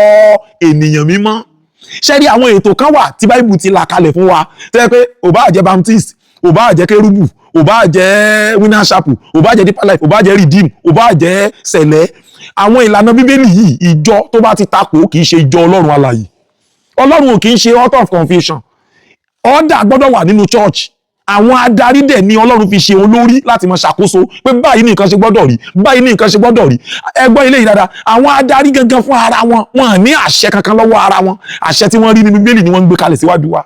ènìyàn mímọ́. Ṣé rí àwọn ètò kan wà tí Báíbù ti là kalẹ̀ fún wa, tó yẹ pé ò bá jẹ́ Baptist, ò bá jẹ́ Kérúbù, ò bá jẹ́ Winners Chapel, ò bá jẹ́ Deeper Life, ò bá jẹ́ Redeem, ò bá jẹ́ Sẹ̀lẹ̀, àwọn ìlànà Bíbélì yìí, ìjọ tó bá ti takò kì í ṣe ìjọ Ọlọ́run alààyè. Ọlọ́run ò kì í ṣe author of confusion. Order gbọ́dọ̀ wà nínú church. Àwọn adarí dẹ̀ ni Ọlọ́run fi ṣe olórí láti máa ṣàkóso pé báyìí ní nǹkan ṣe gbọ́dọ̀ rí, báyìí ní nǹkan ṣe gbọ́dọ̀ rí. Ẹ gbọ́ ilé yìí dáadáa. Àwọn adarí gangan fún ara wọn, wọn ní àṣẹ kankan lọ́wọ́ ara wọn. Àṣẹ tí wọ́n rí nínú Bíbélì ni wọ́n ń gbé kalẹ̀ síwájú wa.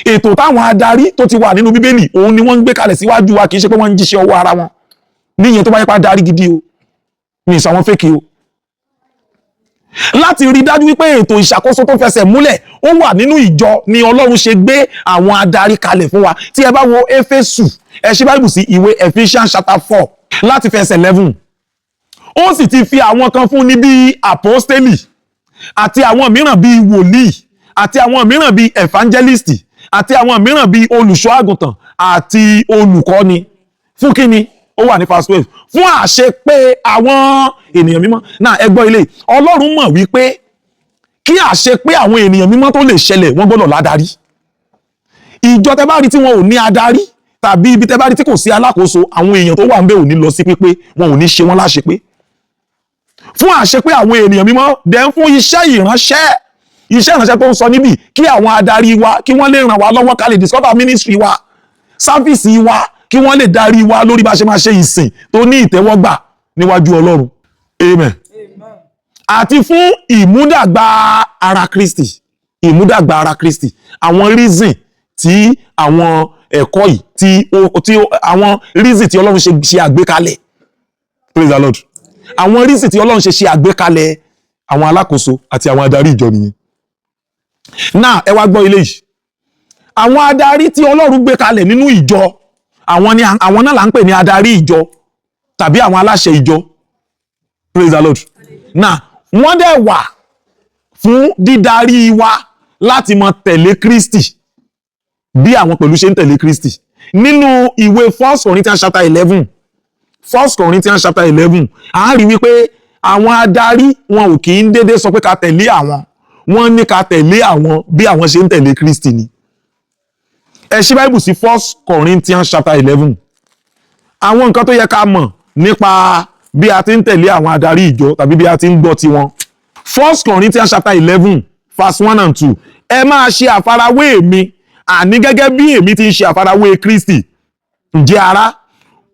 Ètò táwọn adarí tó ti wà nínú Bíbélì, òun ni wọ́n ń gbé kalẹ̀ síwájú wa. Kì í ṣe pé wọ́n ń jíṣẹ́ ọwọ́ ara wọn níyẹn. Tó bá yẹ pa adarí gidi o, ní ìsọ àwọn fake o. Láti rí dájú wípé ètò ìṣàkóso tó fẹsẹ̀ múlẹ̀ ó wà nínú ìjọ ni Ọlọ́run ṣe gbé àwọn adarí kalẹ̀ fún wa. Tí ẹ bá wo Éfésù, ẹ ṣí Báíbù sí ìwé Ephesians chapter 4 láti verse 11. Ó sì ti fi àwọn kan fún ní bíi àpọ́stélì, àti àwọn mìíràn bíi wòlíì, àti àwọn mìíràn bíi evangelist, àti àwọn mìíràn bíi olùṣọ́ àgùntàn àti olùkọ́ni. Fún kíni? Ó wà ní verse 12. Fún àṣepé àwọn ènìyàn mímọ́. Náà ẹ gbọ́ ilé. Ọlọ́run mọ̀ wípé kí àṣepé àwọn ènìyàn mímọ́ tó lè ṣẹlẹ̀, wọ́n gbọ́dọ̀ ládarí. Ìjọ tẹ́ bá rí tí wọn ò ní adarí, tàbí ibi tẹ́ bá rí tí kò sí alákòóso, àwọn èèyàn tó wà ń bẹ̀ ò ní lọ sí pípé, wọn ò ní ṣe wọ́n láṣepé. Fún àṣepé àwọn ènìyàn mímọ́, dẹ̀ fún iṣẹ́ ìránṣẹ́. Iṣẹ́ ìránṣẹ́ tó ń sọ níbí, kí àwọn adarí wa kí wọ́n lè ràn wá lọ́wọ́ ká lè discover ministry wa, service wa, kí wọ́n lè darí wa lórí bá ṣe máa ṣe ìsìn tó ní ìtẹ́wọ́gbà níwájú Ọlọ́run. Amen. Àti fún ìmúdàgbà ara Kristi. Ìmúdàgbà ara Kristi. Àwọn reason tí àwọn ẹ̀kọ́ yìí tí ó àwọn reason tí Ọlọ́run ṣe àgbékalẹ̀, praise the Lord, àwọn reason tí Ọlọ́run ṣe àgbékalẹ̀ àwọn alákòóso àti àwọn adarí ìjọ nìyẹn. Náà ẹ wá gbọ́ ilé yìí. Àwọn adarí tí Ọlọ́run gbé kalẹ̀ nínú ìjọ, àwọn ni àwọn náà là ń pè ní adarí ìjọ tàbí àwọn aláṣẹ ìjọ. Praise the Lord. Náà wọ́n dẹ̀ wà fún dídarí wa láti mọ tẹ̀lé Kristi bí àwọn pẹ̀lú ṣe ń tẹ̀lé Kristi. Nínú ìwé First Corinthians chapter 11, First Corinthians chapter 11, à ń rí wípé àwọn adarí wọn ò kì í dédé sọ pé ká tẹ̀lé àwọn. Wọ́n ní ká tẹ̀lé àwọn bí àwọn ṣe ń tẹ̀lé Kristi ni. Ẹ ṣí Báíbù sí First Corinthians chapter 11. Àwọn nǹkan tó yẹ ká mọ̀ nípa bí a ti ń tẹ̀lé àwọn adarí ìjọ tàbí bí a ti ń gbọ́ tiwọn. First Corinthians chapter 11 verse 1 and 2. Ẹ máa ṣe àfarawé mi, àní gẹ́gẹ́ bí èmi ti ń ṣe àfarawé Kristi. Ǹjẹ́ ará,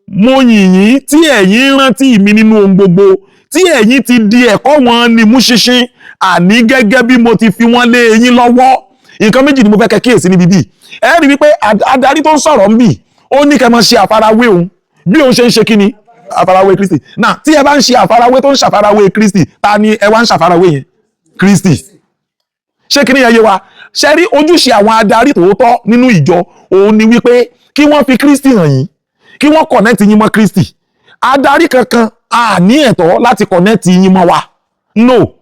mo yìn yín tí ẹ̀yin rántí mi nínú ohun gbogbo, tí ẹ̀yin ti di ẹ̀kọ́ wọn ní mú ṣinṣin, àní gẹ́gẹ́ bí mo ti fi wọ́n lé yín lọ́wọ́. Nǹkan méjì ni mo fẹ́ kẹ́ kíyèsí níbí. Bí ẹ rí wípé adarí tó ń sọ̀rọ̀ ń bì, ó ní kẹ́ máa ṣe àfarawé òun bí òun ṣe ń ṣe kí ni? Àfarawé Kristi. Náà tí ẹ bá ń ṣe àfarawé tó ń ṣàfarawé Kristi, ta ni ẹ wá ń ṣàfarawé yẹn? Kristi. Ṣé kí ni yẹn yé wa? Ṣe rí ojúṣe àwọn adarí tòótọ́ nínú ìjọ, òun ni wípé kí wọ́n fi Kristi hàn yín, kí wọ́n connect yín mọ́ Kristi. Adarí kankan a ní ẹ̀tọ́ láti connect yín mọ́ wa. No,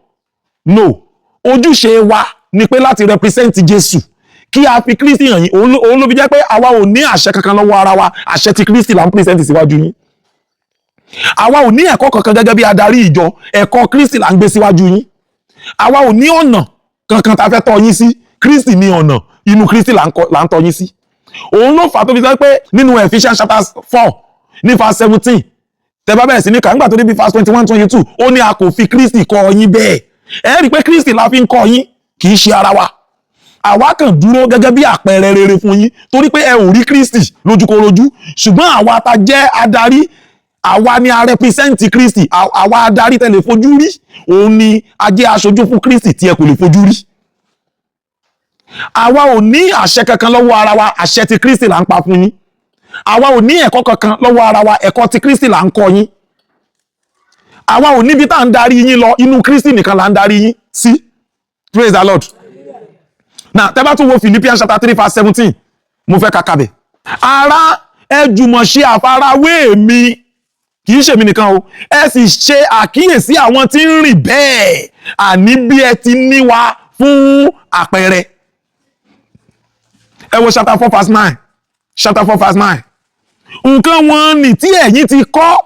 no. Ojúṣe wa ni pé láti represent Jésù, kí a fi Kristi hàn yín. Òun ló fi jẹ́ pé àwa ò ní àṣẹ kankan lọ́wọ́ ara wa. Àṣẹ ti Kristi là ń present síwájú yín. Àwa ò ní ẹ̀kọ́ kankan gẹ́gẹ́ bí adarí ìjọ. Ẹ̀kọ́ Kristi là ń gbé síwájú yín. Àwa ò ní ọ̀nà kankan tá a fẹ́ tọ́ yín sí. Kristi ní ọ̀nà. Inú Kristi là ń tọ́ yín sí. Òun ló fà á tó fi sọ pé nínú Ephesians chapter 4 ní verse 17, tẹ́ bá bẹ̀rẹ̀ sí ní kà, nígbà tó débi verse 21, 22, ó ní a kò fi Kristi kọ́ yín bẹ́ẹ̀. Ẹ rí i pé Kristi la fi ń kọ́ yín, kì í ṣe ara wa. Àwa kàn dúró gẹ́gẹ́ bí àpẹẹrẹ rere fún yín, torí pé ẹ ò rí Kristi lójúkorojú. Ṣùgbọ́n àwa ta jẹ́ adarí, àwa ni a represent Kristi. Àwa adarí tẹ́ lè fojú rí, òun ni a jẹ́ aṣojú fún Kristi tí ẹ kò lè fojú rí. Àwa ò ní àṣẹ kankan lọ́wọ́ ara wa, àṣẹ ti Kristi là ń pa fún yín. Àwa ò ní ẹ̀kọ́ kankan lọ́wọ́ ara wa, ẹ̀kọ́ ti Kristi là ń kọ́ yín. Àwa ò níbi tá à ń darí yín lọ, inú Kristi nìkan là ń darí yín sí. Praise the Lord. Now, tẹ́ bá tún wo Philippians chapter 3 verse 17, mo fẹ́ ka kabẹ̀. Ará, ẹ jùmọ̀ ṣe àfarawé mi, kì í ṣèmi nìkan o, ẹ sì ṣe àkíyèsí àwọn tí ń rìn bẹ́ẹ̀, àní bí ẹ ti ní wa fún àpẹẹrẹ. Ẹ wo chapter 4 verse 9, chapter 4 verse 9. Nǹkan wọn ni tí ẹ̀yin ti kọ́,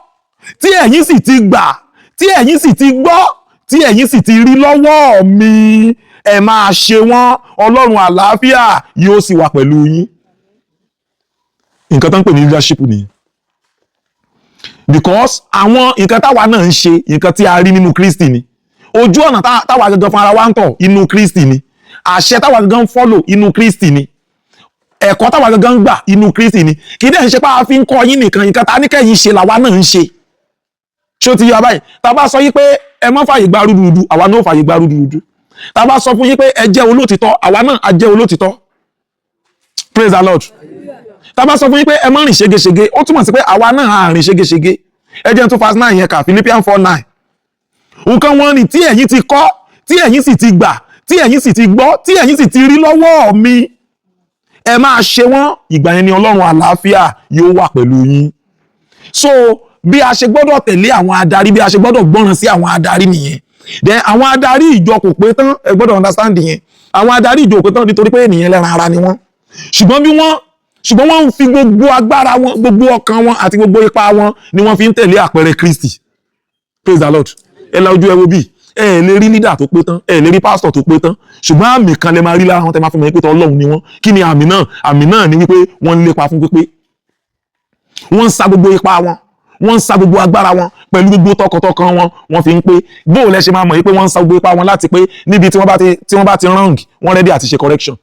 tí ẹ̀yin sì ti gbà, tí ẹ̀yin sì ti gbọ́, tí ẹ̀yin sì ti rí lọ́wọ́ mi, ẹ máa ṣe wọ́n, Ọlọ́run àlàáfíà yóò sì wà pẹ̀lú yín. Nǹkan tó ń pè ní leadership nìyẹn, because àwọn nǹkan táwa náà ń ṣe, nǹkan tí a rí nínú Kristi ni. Ojú ọ̀nà táwa gangan fún ara wa ń tọ̀, inú Kristi ni. Àṣẹ táwa gangan ń follow, inú Kristi ni. Ẹ̀kọ́ táwa gangan ń gbà, inú Kristi ni. Kì í dẹ̀ ń ṣe pé a fi ń kọ́ yín nìkan. Nǹkan tá a ní kẹ́yìn ṣe làwa náà ń ṣe. Ṣó ti yọ báyìí? Tá a bá sọ yí pé ẹ má fàyè gba rúdurùdu, àwa náà ò fàyè gba rúdurùdu. Tá a bá sọ fún yín pé ẹ jẹ́ olótìtọ́, àwa náà a jẹ́ olótìtọ́. Praise the Lord. Tá a bá sọ fún yín pé ẹ má rìn ségesège, ó túmọ̀ sí pé àwa náà á rìn ségesège. Ẹ jẹ́ n tún verse 9 yẹn kà, Philippians 4:9. Nǹkan wọn ni tí ẹ̀yin ti kọ́, tí ẹ̀yin sì ti gbà, tí ẹ̀yin sì ti gbọ́, tí ẹ̀yin sì ti rí lọ́wọ́ mi, ẹ máa ṣe wọ́n. Ìgbà yẹn ni Ọlọ́run àlàáfíà yóò wà pẹ̀lú yín. So bí a ṣe gbọ́dọ̀ tẹ̀lé àwọn adarí, bí a ṣe gbọ́dọ̀ gbọ́ràn sí àwọn adarí nìyẹn. Then àwọn adarí ìjọ kò pé tán, ẹ gbọ́dọ̀ understand yẹn. Àwọn adarí ìjọ kò pé tán, nítorí pé ènìyàn ẹlẹ́ran ara ni wọ́n. Ṣùgbọ́n wọ́n ń fi gbogbo agbára wọn, gbogbo ọkàn wọn àti gbogbo ipá wọn ni wọ́n fi ń tẹ̀lé àpẹẹrẹ Kristi. Praise the Lord. Ẹ la ojú, ẹ wo bí ẹ lè rí leader tó pé tán, ẹ lè rí pastor tó pé tán, ṣùgbọ́n àmì kan lè máa rí lára wọn tẹ́ máa fi mọ̀ pé tọ́ Ọlọ́run ni wọ́n. Kí ni àmì náà? Àmì náà ni wípé wọ́n ń lépa fún pípé, wọ́n ń sa gbogbo ipá wọn, wọ́n ń sa gbogbo agbára wọn pẹ̀lú gbogbo tọkàntọkàn wọn, wọ́n fi ń pé. Bóò lẹ ṣe máa mọ̀ wípé wọ́n ń sa gbogbo ipá wọn láti pé? Níbi tí wọ́n bá ti wrong, wọ́n ready àti ṣe correction.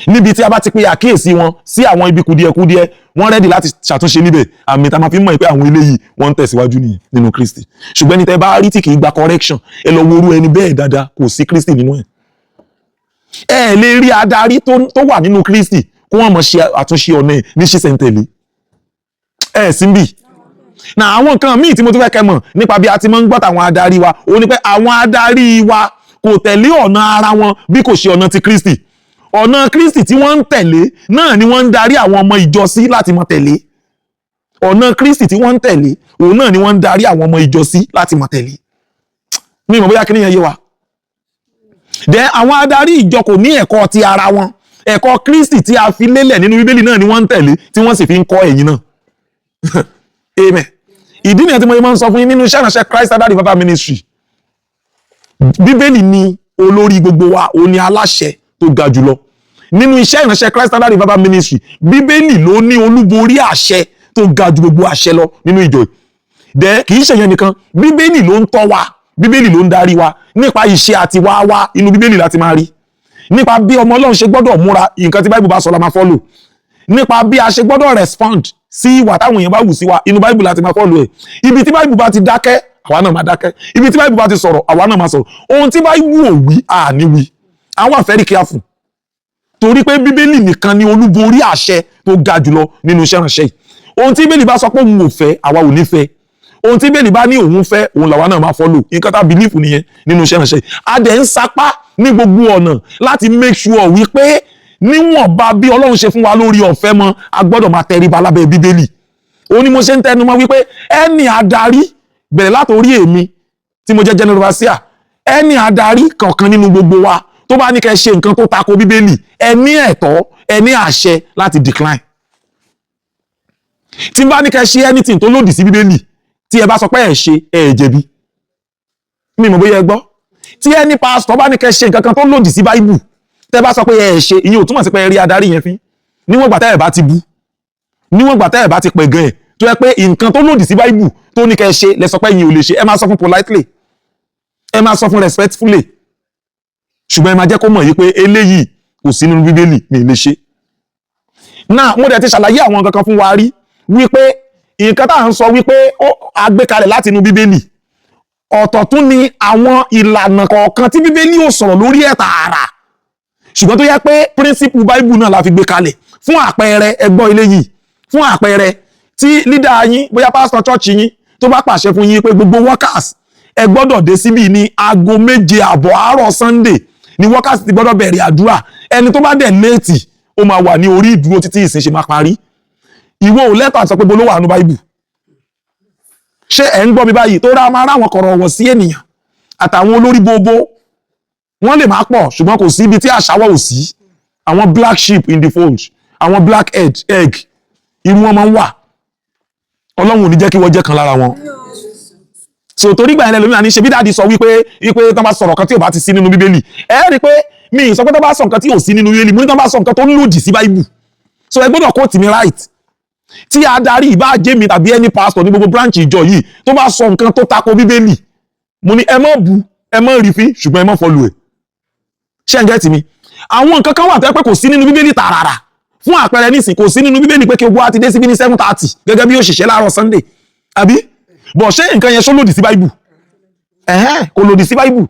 Níbi tí a bá ti pe àkíyèsí wọn sí àwọn ibi kùdìẹ̀kudiẹ, wọ́n ready láti ṣàtúnṣe níbẹ̀. Àmì tá a máa fi mọ̀ pé àwọn eléyìí, wọ́n ń tẹ̀síwájú nìyẹn nínú Kristi. Ṣùgbọ́n ẹni tẹ́ bá rí tí kì í gba correction, ẹ lọ wo orú ẹni bẹ́ẹ̀ dáadáa, kò sí Kristi nínú ẹ̀. Ẹ lè rí adarí tó wà nínú Kristi kó wọ́n mọ̀ ṣe àtúnṣe ọ̀nà ẹ̀ ní ṣísẹ̀ntẹ̀lé ẹ̀ sí bí. Na àwọn nǹkan míì tí mo tún fẹ́ kẹ́ mọ̀ nípa bí a ti máa ń gbọ́ tàwọn adarí wa, ó ní pé àwọn adarí wa kò tẹ̀lé ọ̀nà ara wọn bí kò ṣe ọ̀nà ti Kristi. Ọ̀nà Kristi tí wọ́n ń tẹ̀lé náà ni wọ́n ń darí àwọn ọmọ ìjọ sí láti máa tẹ̀lé. Ọ̀nà Kristi tí wọ́n ń tẹ̀lé, òun náà ni wọ́n ń darí àwọn ọmọ ìjọ sí láti máa tẹ̀lé. Mi ò mọ̀ bóyá kí nìyẹn yé wa. Then àwọn adarí ìjọ kò ní ẹ̀kọ́ ti ara wọn. Ẹ̀kọ́ Kristi tí a fi lélẹ̀ nínú Bíbélì náà ni wọ́n ń tẹ̀lé, tí wọ́n sì fi ń kọ́ ẹ̀yin náà. Amen. Ìdí nìyẹn tí mo máa ń sọ fún yín nínú iṣẹ́ ìránṣẹ́ Christ Standard Revival Ministry, Bíbélì ni olórí gbogbo wa, òun ni aláṣẹ tó ga jùlọ nínú iṣẹ́ ìránṣẹ́ Christ Standard Revival Ministry. Bíbélì ló ní olúborí àṣẹ tó ga ju gbogbo àṣẹ lọ nínú ìjọ yìí. Dẹ kì í ṣe yẹn nìkan, Bíbélì ló ń tọ́ wa, Bíbélì ló ń darí wa nípa iṣẹ́ àti wá wá. Inú Bíbélì láti máa rí nípa bí ọmọ Ọlọ́run ṣe gbọ́dọ̀ múra. Nǹkan tí Báíbù bá sọ la máa follow. Nípa bí a ṣe gbọ́dọ̀ respond sí ìwà táwọn èèyàn bá wù sí wa, inú Báíbù láti máa follow ẹ̀. Ibi tí Báíbù bá ti dákẹ́, àwa náà máa dákẹ́. Ibi tí Báíbù bá ti sọ̀rọ̀, àwa náà máa sọ̀rọ̀. Ohun tí Báíbù ò wí, àní wí. Àwọn very careful, torí pé Bíbélì nìkan ni olúborí àṣẹ tó ga jùlọ nínú iṣẹ́ ìránṣẹ́ yìí. Ohun tí Bíbélì bá sọ pé òun ò fẹ́, àwa ò ní fẹ́. Ohun tí Bíbélì bá ní òun fẹ́, òun làwa náà máa follow. Nǹkan tá believe nìyẹn nínú iṣẹ́ ìránṣẹ́ yìí. A dẹ̀ ń sapá ní gbogbo ọ̀nà láti make sure wípé níwọ̀nba bí Ọlọ́run ṣe fún wa lórí ọ̀fẹ́ mọ́, a gbọ́dọ̀ máa tẹríba lábẹ́ Bíbélì. Òun ni mo ṣe ń tẹnu mọ́ wípé ẹni adarí, bẹ̀rẹ̀ látòrí èmi tí mo jẹ́ general overseer, ẹni adarí kankan nínú gbogbo wa tó bá ní kẹ́ ṣe nǹkan tó tako Bíbélì, ẹ ní ẹ̀tọ́, ẹ ní àṣẹ láti decline. Tí bá ní kẹ́ ṣe anything tó lòdì sí Bíbélì, tí ẹ bá sọ pé ẹ ṣe, ẹ jẹ̀bi. Mi mọ̀ bóyá ẹ gbọ́. Tí ẹni pásítọ̀ bá ní kẹ́ ṣe nǹkan kan tó lòdì sí Báíbù, tẹ́ bá sọ pé ẹ ṣe, ìyẹn ò túmọ̀ sí pé ẹ rí adarí yẹn fín. Níwọ̀n ìgbà tẹ́ ẹ̀ bá ti bú, níwọ̀n ìgbà tẹ́ ẹ̀ bá ti pẹ̀ gan ẹ̀, tó yẹ pé nǹkan tó lòdì sí Báíbù tó ní kẹ́ ẹ ṣe lẹ sọ pé ẹ̀yin ò lè ṣe, ẹ máa sọ fún politely, ẹ máa sọ fún respectfully, ṣùgbọ́n ẹ máa jẹ́ kó mọ̀ yìí pé eléyìí kò sí nínú Bíbélì, mi ì lè ṣe. Náà mo dẹ̀ ti ṣàlàyé àwọn nǹkan kan fún wa rí wípé nǹkan tá à ń sọ wípé ó àgbékalẹ̀ láti inú Bíbélì, ọ̀tọ̀ tún ni àwọn ìlànà kọ̀ọ̀kan tí Bíbélì ò sọ̀rọ̀ lórí ẹ̀ tààrà, ṣùgbọ́n tó yẹ pé principle Bible náà la fi gbé kalẹ̀. Fún àpẹẹrẹ, ẹ gbọ́ eléyìí. Fún àpẹẹrẹ, tí leader yín, bóyá pastor church yín, tó bá pàṣẹ fún yín pé gbogbo workers, ẹ gbọ́dọ̀ dé síbí ní aago 7:30 àárọ̀ Sunday ni workers ti gbọ́dọ̀ bẹ̀rẹ̀ àdúrà, ẹni tó bá dẹ̀ late, ó máa wà ní orí ìdúró títí ìsìn ṣe máa parí, ìwọ ò lẹ́tọ̀ àti sọ pé bolo wà nínú Bible. Ṣé ẹ̀ ń gbọ́ mi báyìí? Tó rá máa ráwọn kọ̀rọ̀ ọ̀wọ̀ sí ènìyàn àtàwọn olórí gbogbo, wọ́n lè máa pọ̀, ṣùgbọ́n kò sí ibi tí àṣàwọ̀ ò sí. Àwọn black sheep in the fold, àwọn black egg, irú wọn máa ń wà. Ọlọ́run ò ní jẹ́ kí wọ́n jẹ́ kan lára wọn. So torí gbà yẹn lẹ́lòmíràn ní ṣe bí daddy sọ wípé tán bá sọ̀rọ̀ kan tí ò bá ti sí nínú Bíbélì. Ẹ rí i pé mi ì sọ pé tán bá sọ nǹkan tí ò sí nínú Bíbélì, mo ní tán bá sọ nǹkan tó lòdì sí Báíbù. So ẹ gbọ́dọ̀ quote mi right. Tí adarí ìbá jẹ́ mi tàbí any pastor ní gbogbo branch ìjọ yìí tó bá sọ nǹkan tó tako Bíbélì, mo ní ẹ má bu, ẹ má rí fín, ṣùgbọ́n ẹ má follow ẹ̀. Ṣé ń get mi? Àwọn nǹkan kan wà tó yẹ pé kò sí nínú Bíbélì tààràrà. Fún àpẹẹrẹ nísìn, kò sí nínú Bíbélì pé kí ogun wa ti dé síbí ní 7:30 gẹ́gẹ́ bí òṣìṣẹ́ láàárọ̀ Sunday, àbí? Bọ̀ ṣé nǹkan yẹn ṣó lòdì sí Báíbù? Ẹ̀hẹ́n, kò lòdì sí Báíbù.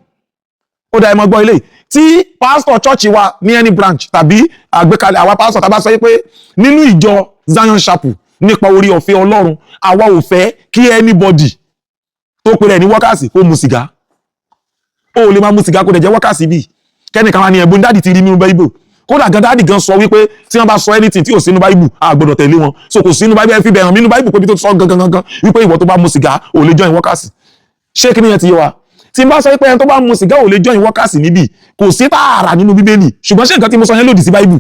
Ó dá, ẹ mọ́ gbọ́ ilé tí pásítọ̀ church wa ní any branch tàbí àgbékalẹ̀ àwa pásítọ̀ tá bá sọ pé nínú ìjọ Zion Chapel, nípa orí ọ̀fẹ́ Ọlọ́run, àwa ò fẹ́ kí anybody tó pe rẹ̀ ní workers kó mu sìgá. Ó lè máa mu sìgá kó dẹ̀ jẹ́ workers bíi kẹ́nìkan wá ní ẹ̀bùn daddy ti rí nínú Báíbù. Kódà gan, daddy gan sọ wípé tí wọ́n bá sọ anything tí ò sínú Báíbù, a gbọ́dọ̀ tẹ̀lé wọn. So kò sínú Báíbù, ẹ fi bẹ̀rẹ̀ nínú Báíbù pé bí tó sọ gangan gangan wípé ìwọ tó bá mu sìgá ò lè join workers. Ṣé kí nìyẹn ti yé wa? Tí n bá sọ pé ẹni tó bá mu sìgá ò lè join workers níbí, kò sí tààrà nínú Bíbélì, ṣùgbọ́n ṣé nǹkan tí mo sọ yẹn lòdì sí Báíbù?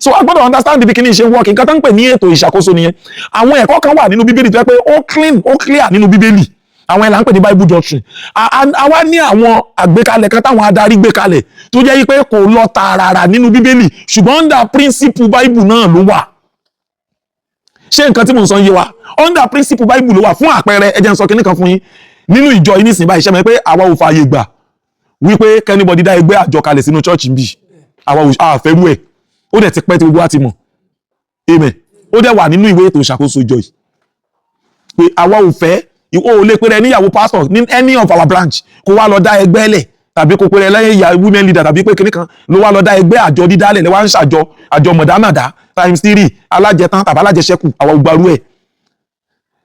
So a gbọ́dọ̀ understand bí kíní ṣe work. Nǹkan tó ń pè ní ètò ìṣàkóso nìyẹn. Àwọn ẹ̀kọ́ kan wà nínú Bíbélì tó yẹ pé ó clean, ó clear nínú Bíbélì, àwọn ẹ̀ là ń pè ní Bible doctrine. Àwa ní àwọn àgbékalẹ̀ kan táwọn adarí gbé kalẹ̀ tó jẹ́ wípé kò lọ tààràrà nínú Bíbélì, ṣùgbọ́n under principle Bible náà ló wà. Ṣé nǹkan tí mò ń sọ ń yé wa? Under principle Bible ló wà. Fún àpẹẹrẹ, ẹ jẹ́ n sọ kinní kan fún yín. Nínú ìjọ yìí nísìnyí báyìí, ṣe mọ̀ pé àwa ò fààyè gbà wípé kí anybody dá ẹgbẹ́ àjọ kalẹ̀ sínú church níbí? Àwa ò àfẹ́rú ẹ̀. Ó dẹ̀ ti pẹ́ tí gbogbo wa ti mọ̀. Amen. Ó dẹ̀ wà nínú ìwé ètò ìṣàkóso ìjọ yìí pé àwa ò fẹ́. Ìwọ ò lè pèrè níyàwó pastor ní any of our branch kó wá lọ dá ẹgbẹ́ lẹ̀, tàbí kó pèrè lẹ́yìn ìyá women leader, tàbí pé kinní kan ló wá lọ dá ẹgbẹ́ àjọ dídálẹ̀ lẹ́wà ń ṣàjọ àjọ mọ̀dámàdá times three alájẹtán tàbí alájẹsẹ́kù. Àwa ò gbarú ẹ̀.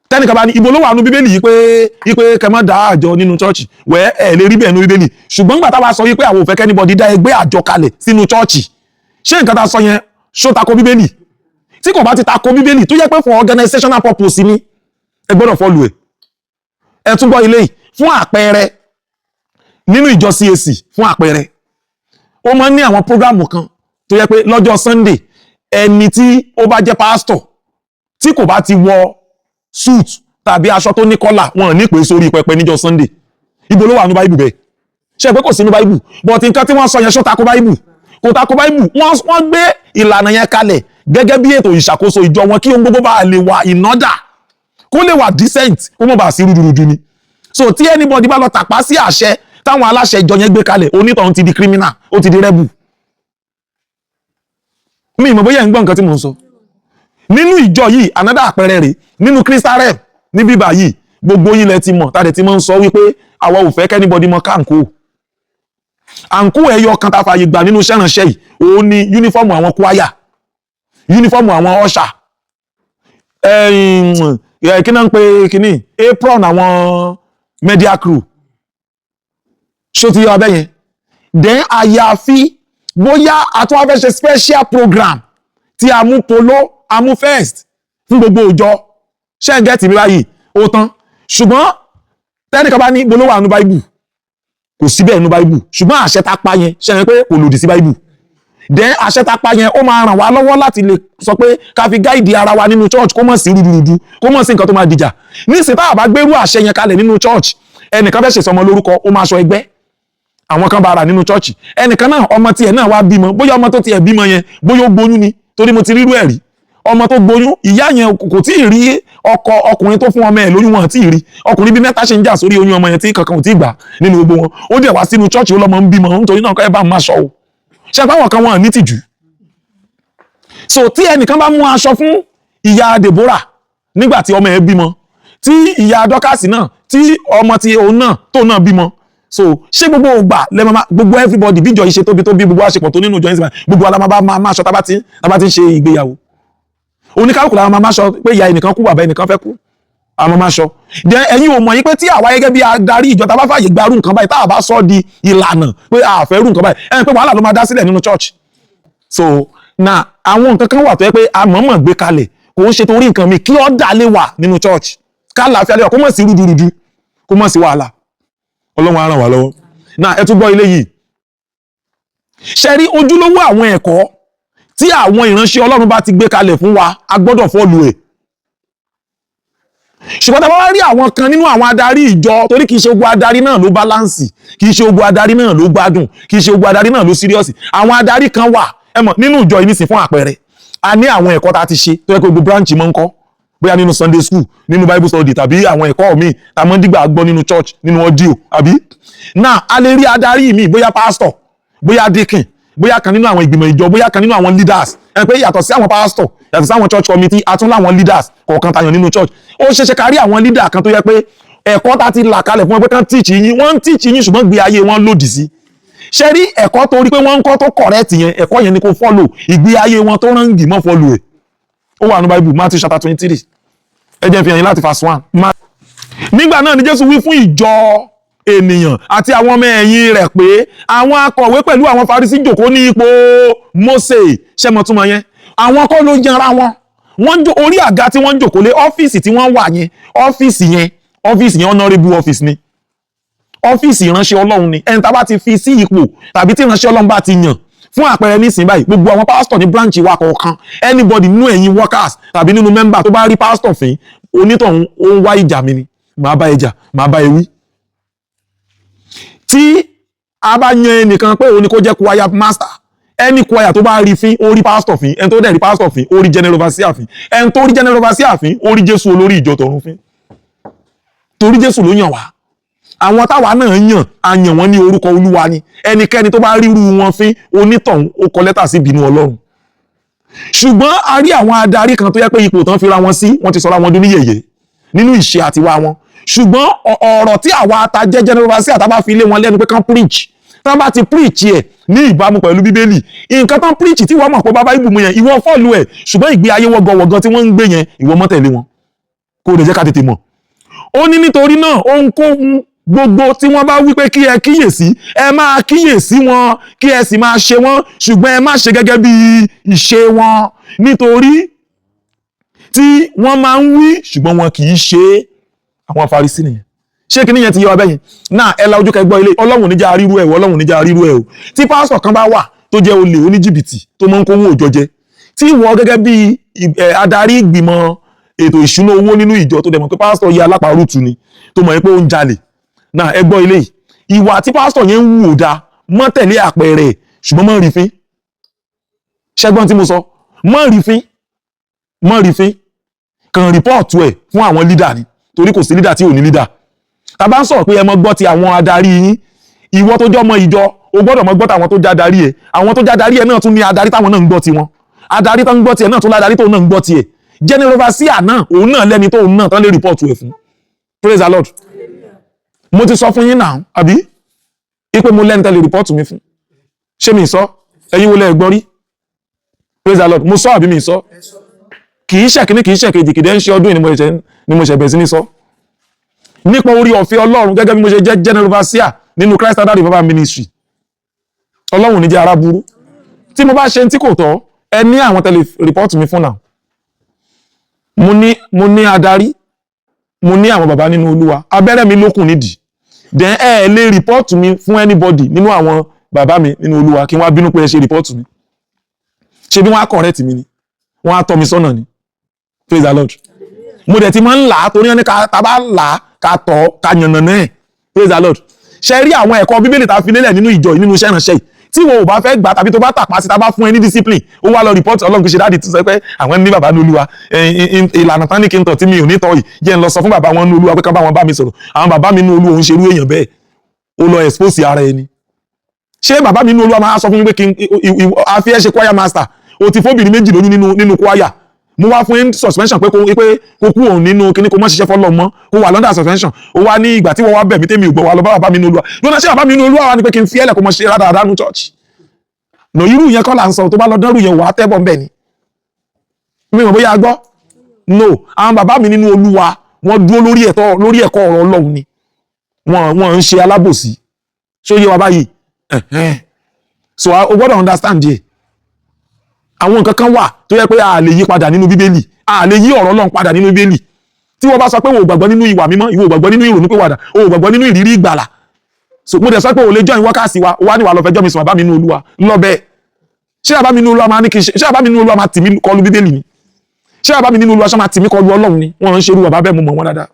Tẹ́nìkan bá ní ibo ló wà nínú Bíbélì yìí pé kẹ́ má dá àjọ nínú church, wẹ́ ẹ̀ lè rí bẹ́ẹ̀ nínú Bíbélì. Ṣùgbọ́n nígbà táwa sọ wípé àwọn ò fẹ́ kí anybody dá ẹgbẹ́ àjọ kalẹ̀ sínú church, ṣé nǹkan tá a sọ yẹn ṣó tako Bíbélì? Tí kò bá ti tako Bíbélì, tó yẹ pé for organizational purpose ni, ẹ gbọ́dọ̀ follow ẹ̀. Ẹ tún gbọ́ ilé yìí. Fún àpẹẹrẹ, nínú ìjọ CAC, fún àpẹẹrẹ, ó máa ń ní àwọn program kan tó yẹ pé lọ́jọ́ Sunday, ẹni tí ó bá jẹ́ pásítọ̀ tí kò bá ti wọ suit tàbí aṣọ tó ní collar, wọn ò ní pè sórí pẹpẹ níjọ́ Sunday. Ibo ló wà ní Báíbù bẹ́ẹ̀? Ṣe pé kò sí ní Báíbù? But nǹkan tí wọ́n sọ yẹn, ṣó tako Báíbù? Kò tako Báíbù. Wọ́n gbé ìlànà yẹn kalẹ̀ gẹ́gẹ́ bí ètò ìṣàkóso ìjọ wọn, kí ohun gbogbo bá lè wà in order, kó lè wà decent, kó mọ̀ bá sí rúdurùdu ni. So tí anybody bá lọ tàpá sí àṣẹ táwọn aláṣẹ ìjọ yẹn gbé kalẹ̀, onítọ̀hún ti di criminal, ó ti di rebel. Mi ìmọ̀ bóyá ẹ̀ ń gbọ́ nǹkan tí mò ń sọ. Nínú ìjọ yìí, another àpẹẹrẹ rèé. Nínú Crystal Rep ní bíbá yìí, gbogbo yín lẹ ti mọ̀ tàdé tí mo ń sọ wípé àwa ò fẹ́ kí anybody mọ káǹkó àǹkó. Ẹyọ kan tá a fààyè gbà nínú iṣẹ́ ìránṣẹ́ yìí, òun ni uniform àwọn choir, uniform àwọn usher, kí náà ń pe kíní, apron àwọn media crew. Ṣó ti yọ abẹ́ yẹn? Then àyàfi bóyá a tún wá fẹ́ ṣe special program tí a mú polo, a mú vest fún gbogbo òjọ. Ṣé ń get mi báyìí? Ó tán. Ṣùgbọ́n tẹ́nìkan bá ní bolo wà nínú Báíbù, kò síbẹ̀ nínú Báíbù, ṣùgbọ́n àṣẹ tá a pa yẹn, ṣe yẹn pé kò lòdì sí Báíbù? Then àṣẹ tá a pa yẹn, ó máa ràn wá lọ́wọ́ láti lè sọ pé ká fi guide ara wa nínú church, kó mọ̀ sí rúdurùdu, kó mọ̀ sí nǹkan tó máa dìjà. Nísìnyí, tá a bá gbérú àṣẹ yẹn kalẹ̀ nínú church, ẹnìkan fẹ́ ṣèṣọmọ lórúkọ, ó máa sọ ẹgbẹ́ àwọn kan bá ra nínú church, ẹnìkan náà ọmọ tiẹ̀ náà wá bímọ, bóyá ọmọ tó tiẹ̀ bímọ yẹn, bóyá ó gbóyún ni, tó Torí mo ti rírú ẹ̀ rí, ọmọ tó gboyún, ìyá yẹn kò tí ì rí ọkọ ọkùnrin tó fún ọmọ ẹ̀ lóyún. Wọn tí ì rí ọkùnrin bíi mẹ́ta ṣe ń jà sórí oyún ọmọ yẹn tí kankan ò tí ì gbà nínú gbogbo wọn. Ó dẹ̀ wá sínú church, ó lọ́mọ ń bímọ, nítorí náà ẹ bá máa ṣọ o. Ṣe pé àwọn kan wọn ní tìjú? So tí ẹnìkan bá mú aṣọ fún ìyá Deborah nígbà tí ọmọ ẹ̀ bímọ, tí ìyá Dọ́kàsì náà, tí ọmọ tí òun náà tó náà bímọ, so ṣé gbogbo ògbà lẹ́mọ̀ máa gbogbo everybody, bíjọ yìí ṣe tóbi tó, bí gbogbo àṣepọ̀ tó nínú ìjọ yìí sí, gbogbo alamaba máa máa ṣọ tábà ti ń ṣe ìgbéyàwó, oníkálukú làwọn máa máa ṣọ pé ìyá ẹnìkan kú, bàbá ẹnìkan fẹ́ kú, àwọn máa ṣọ? Then ẹ̀yin ò mọ̀ yín pé tí àwa gẹ́gẹ́ bí adarí ìjọ tá bá fàyè gba irú nǹkan báyìí, tá a bá sọ di ìlànà pé a fẹ́ rú nǹkan báyìí, ẹ̀yin pé wàhálà ló máa dá sílẹ̀ nínú church. So na àwọn nǹkan kan wà tó yẹ pé a mọ̀ọ́mọ̀ gbé kalẹ̀, kò ń ṣe torí nǹkan mi, kí order lè wà nínú church, ká láàfíà lè wà, kó mọ̀ sí rúdurùdu, kó mọ̀ sí wàhálà. Ọlọ́run á ràn wá lọ́wọ́. Náà ẹ tún gbọ́ ilé yìí. Ṣe rí ojúlówó àwọn ẹ̀kọ́ tí àwọn ìránṣẹ́ Ọlọ́run bá ti gbé kalẹ̀ fún wa, a gbọ́dọ̀ follow ẹ̀. Ṣùgbọ́n tá a bá wá rí àwọn kan nínú àwọn adarí ìjọ, torí kìí ṣe gbogbo adarí náà ló balance, kìí ṣe gbogbo adarí náà ló gbádùn, kìí ṣe gbogbo adarí náà ló serious. Àwọn adarí kan wà, ẹ mọ̀, nínú ìjọ yìí nísìn, fún àpẹẹrẹ, a ní àwọn ẹ̀kọ́ tá a ti ṣe tó yẹ kó gbogbo branch mọ́ ń kọ́, bóyá nínú Sunday school, nínú Bible study, tàbí àwọn ẹ̀kọ́ míì tá a mọ́ ń dìgbà gbọ́ nínú church, nínú audio, àbí? Náà a lè rí adarí míì, bóyá pastor, bóyá deacon, bóyá kan nínú àwọn ìgbìmọ̀ ìjọ, bóyá kan nínú àwọn leaders. Ẹ pé yàtọ̀ sí àwọn pastor, yàtọ̀ sí àwọn church committee, a tún láwọn leaders kọ̀ọ̀kan tayàn nínú church. Ó ṣeéṣe kárí àwọn leader kan tó yẹ pé ẹ̀kọ́ tá ti là kalẹ̀ fún wọn pé kán teach yín, wọ́n ń teach yín, ṣùgbọ́n gbé ayé wọn lòdì sí. Ṣe rí ẹ̀kọ́ tó rí pé wọ́n ń kọ́ tó correct yẹn, ẹ̀kọ́ yẹn ni kò follow. Ìgbé ayé wọn tó wrong, mọ́ follow ẹ̀. Ó wà ní Bible, Matthew chapter 23. Ẹ jẹ́ n fi hàn yín láti verse 1. Nígbà náà ni Jésù wí fún ìjọ ènìyàn àti àwọn ọmọ ẹ̀yìn rẹ̀ pé àwọn akọ̀wé pẹ̀lú àwọn Farisí jòkó ní ipò Mósè. Ṣé mo túmọ̀ yẹn? Àwọn kọ́ ló yanra wọn, wọ́n jó orí àga tí wọ́n ń jòkó lé, ọ́fíìsì tí wọ́n wà yẹn, ọ́fíìsì yẹn honourable office ni, ọ́fíìsì ìránṣẹ́ Ọlọ́run ni. Ẹni tá bá ti fi sí ipò tàbí tí ìránṣẹ́ Ọlọ́run bá ti yàn, fún àpẹẹrẹ nísìnyí báyìí, gbogbo àwọn pásítọ̀ ní branch wa kọ̀ọ̀kan, anybody nínú ẹ̀yin workers tàbí nínú member tó bá rí pásítọ̀ fín, onítọ̀hún ó ń wá ìjà mi ni, màá bá ẹ jà, màá bá ẹ wí. Tí a bá yan ẹnìkan pé òun ni kó jẹ́ choir master, ẹni choir tó bá rí fín, ó rí pásítọ̀ fín. Ẹni tó dẹ̀ rí pásítọ̀ fín, ó rí general overseer fín. Ẹni tó rí general overseer fín, ó rí Jésù olórí ìjọ tọ̀run fín, torí Jésù ló yàn wá. Àwọn táwa náà yàn, a yàn wọ́n ní orúkọ Olúwa ni. Ẹnikẹ́ni tó bá ríru wọn fín, onítọ̀hún ó kọ lẹ́tà sí ìbínú Ọlọ́run. Ṣùgbọ́n a rí àwọn adarí kan tó yẹ pé ipò tán fira wọn sí, wọ́n ti sọra wọn dún ní yẹ̀yẹ́ nínú ìṣe àtiwá wọn. Ṣùgbọ́n ọ̀rọ̀ tí àwa ata jẹ́ general overseer àtàbá fi lé wọn lẹ́nu pé kán preach, tán bá ti preach ẹ̀ ní ìbámu pẹ̀lú Bíbélì, nǹkan tán preach tí wọ́n mọ̀ pé bàbá ibùmú yẹn, ìwọ follow ẹ̀. Ṣùgbọ́n ìgbé ayé wọ́gọ̀wọ̀gan tí wọ́n ń gbé yẹn, ìwọ mọ́ tẹ̀lé wọn, kó o lè jẹ́ ká tètè mọ̀. Ó ní nítorí náà, ohunkóhun gbogbo tí wọ́n bá wí pé kí ẹ kíyèsí, ẹ máa kíyèsí wọn, kí ẹ sì máa ṣe wọ́n, ṣùgbọ́n ẹ má ṣe gẹ́gẹ́ bí ìṣe wọn, nítorí tí wọ́n máa ń wí, ṣùgbọ́n wọn kì í ṣe é. Àwọn Farisí nìyẹn. Ṣé kí nìyẹn ti yé wa bẹ́yẹn náà? Ẹ la ojú kẹgbọ́ ilé. Ọlọ́run níjà ríru ẹ̀ o, Ọlọ́run níjà ríru ẹ̀ o. Tí pásítọ̀ kan bá wà tó jẹ́ olè, oníjìbìtì, tó máa ń kówó òjọ jẹ, tí ìwọ gẹ́gẹ́ bí adarí ìgbìmọ̀ ètò ìṣúná owó nínú ìjọ tó dẹ̀ mọ̀ pé pásítọ̀ yìí alápàrútù ni, tó mọ̀ pé ó ń jalè náà, ẹ gbọ́ ilé yìí, ìwà tí pásítọ̀ yẹn ń wù ò dáa, mọ́ tẹ̀lé àpẹẹrẹ ẹ̀, ṣùgbọ́n mọ́ rí fín. Ṣẹ́gbọ́n tí mo sọ? Mọ́ rí fín, mọ́ rí fín, kàn report ẹ̀ fún àwọn leader ni, torí kò sí leader tí ò ní leader. Tá bá ń sọ̀rọ̀ pé ẹ mọ gbọ́ ti àwọn adarí yín, ìwọ tó jọ́ mọ ìjọ, o gbọ́dọ̀ mọ gbọ́ tàwọn tó já darí ẹ̀. Àwọn tó já darí ẹ̀ náà tún ní adarí táwọn náà ń gbọ́ tiwọn. Adarí tó ń gbọ́ tiẹ̀ náà tún ládarí tó náà ń gbọ́ tiẹ̀. General overseer náà, òun náà lẹ́ni tóun náà tán lè report ẹ̀ fún. Praise the Lord. Mo ti sọ fún yín náà, àbí, ipe mo lẹ́ni tẹ́ lè report mi fún? Ṣé mi sọ? Ẹ̀yin wo lẹ́ gbọ́ rí? Praise the Lord. Mo sọ àbí mi sọ? Kì í ṣe kíní, kì í ṣe kejì, kì í dẹ́ ń ṣe ọdún yìí ni mo ṣe bẹ̀rẹ̀ sí ní sọ. Nípa orí ọ̀fẹ́ Ọlọ́run, gẹ́gẹ́ bí mo ṣe jẹ́ general overseer nínú Christ Standard Revival Ministry, Ọlọ́run ní jẹ́ ara burú. Tí mo bá ṣe tí kò tọ́, ẹ ní àwọn tẹ́lẹ̀ report mi fún náà. Mo ní adarí, mo ní àwọn bàbá nínú Olúwa, abẹ́rẹ́ mi lókùn nídìí. Then ẹ lè report mi fún anybody nínú àwọn bàbá mi nínú Olúwa kí wọ́n á bínú pé ẹ ṣe report mi. Ṣe bí wọ́n á correct mi ni, wọ́n á tọ́ mi sọ́nà ni. Praise the Lord. Mo dẹ̀ ti máa ń là á, torí wọn ní ká tá bá là á, ká tọ́, ká yànnà náà. Praise the Lord. Ṣe rí àwọn ẹ̀kọ́ Bíbélì tá a fi lélẹ̀ nínú ìjọ yìí, nínú iṣẹ́ ìránṣẹ́ yìí, Tí wọn ò bá fẹ́ gbà tàbí tó bá tàpá sí, tá a bá fún ẹ ní discipline, ó wá lọ report Ọlọ́run kì í ṣe daddy tó sọ pé àwọn ní bàbá ní Olúwa, ìlànà tán ní kí n tọ̀ tí mi ò ní tọ̀ yìí, jẹ́ n lọ sọ fún bàbá wọn ní Olúwa pé ká bá wọn bá mi sọ̀rọ̀. Àwọn bàbá mi ní Olúwa òun ṣerú èèyàn bẹ́ẹ̀, ó lọ expose ara ẹni. Ṣé bàbá mi ní Olúwa máa sọ fún mi pé kí n àfi ẹ ṣe choir master, o ti fóbìnrin méjì lóyún nínú choir, mo wá fún yín suspension pé kó kú òun nínú kíní, kó má ṣiṣẹ́ fọ́lọ́ mọ́, kó wà under suspension? Ó wá ní ìgbà tí wọ́n wá bẹ̀ mí tèmi ò gbọ́, wá lọ bá bàbá mi ní Olúwa lónà. Ṣé bàbá mi ní Olúwa wá ní pé kí n fi ẹlẹ̀ kó mọ ṣe rádaràdá nu church? No, irú yẹn kọ́ là ń sọ. Tó bá lọ dánrù yẹn, wà á tẹ́bọ̀ ńbẹ̀ ni. Mi mọ̀ bóyá a gbọ́. No, àwọn bàbá mi nínú Olúwa, wọ́n dúró lórí ẹ̀tọ́, lórí ẹ̀kọ́ ọ̀rọ̀ Ọlọ́run ni. Wọ́n ń ṣe alábòsí. Ṣó yé wa báyìí? Ẹ̀hẹ́n. So o gbọ́dọ̀ understand díẹ̀. Àwọn nǹkan kan wà tó yẹ pé a lè yí padà nínú Bíbélì, a lè yí ọ̀rọ̀ Ọlọ́run padà nínú Bíbélì. Tí wọ́n bá sọ pé o ò gbàgbọ́ nínú ìwà mímọ́, ìwọ ò gbàgbọ́ nínú ìrònúpìwàdà, o ò gbàgbọ́ nínú ìrírí ìgbàlà, so mo dẹ̀ sọ pé o lè join workers wa, o wá ní wàá lọ fẹjọ́ mi sùn bàbá mi nínú Olúwa lọ́bẹ̀. Ṣé bàbá mi nínú Olúwa máa ní kí n ṣe? Ṣé bàbá mi nínú Olúwa máa tì mí kọlu Bíbélì ni? Ṣé bàbá mi nínú Olúwa ṣé máa tì mí kọlu Ọlọ́run ni? Wọ́n ń ṣerú bàbá bẹ́ẹ̀, mo mọ̀ wọ́n dáadáa.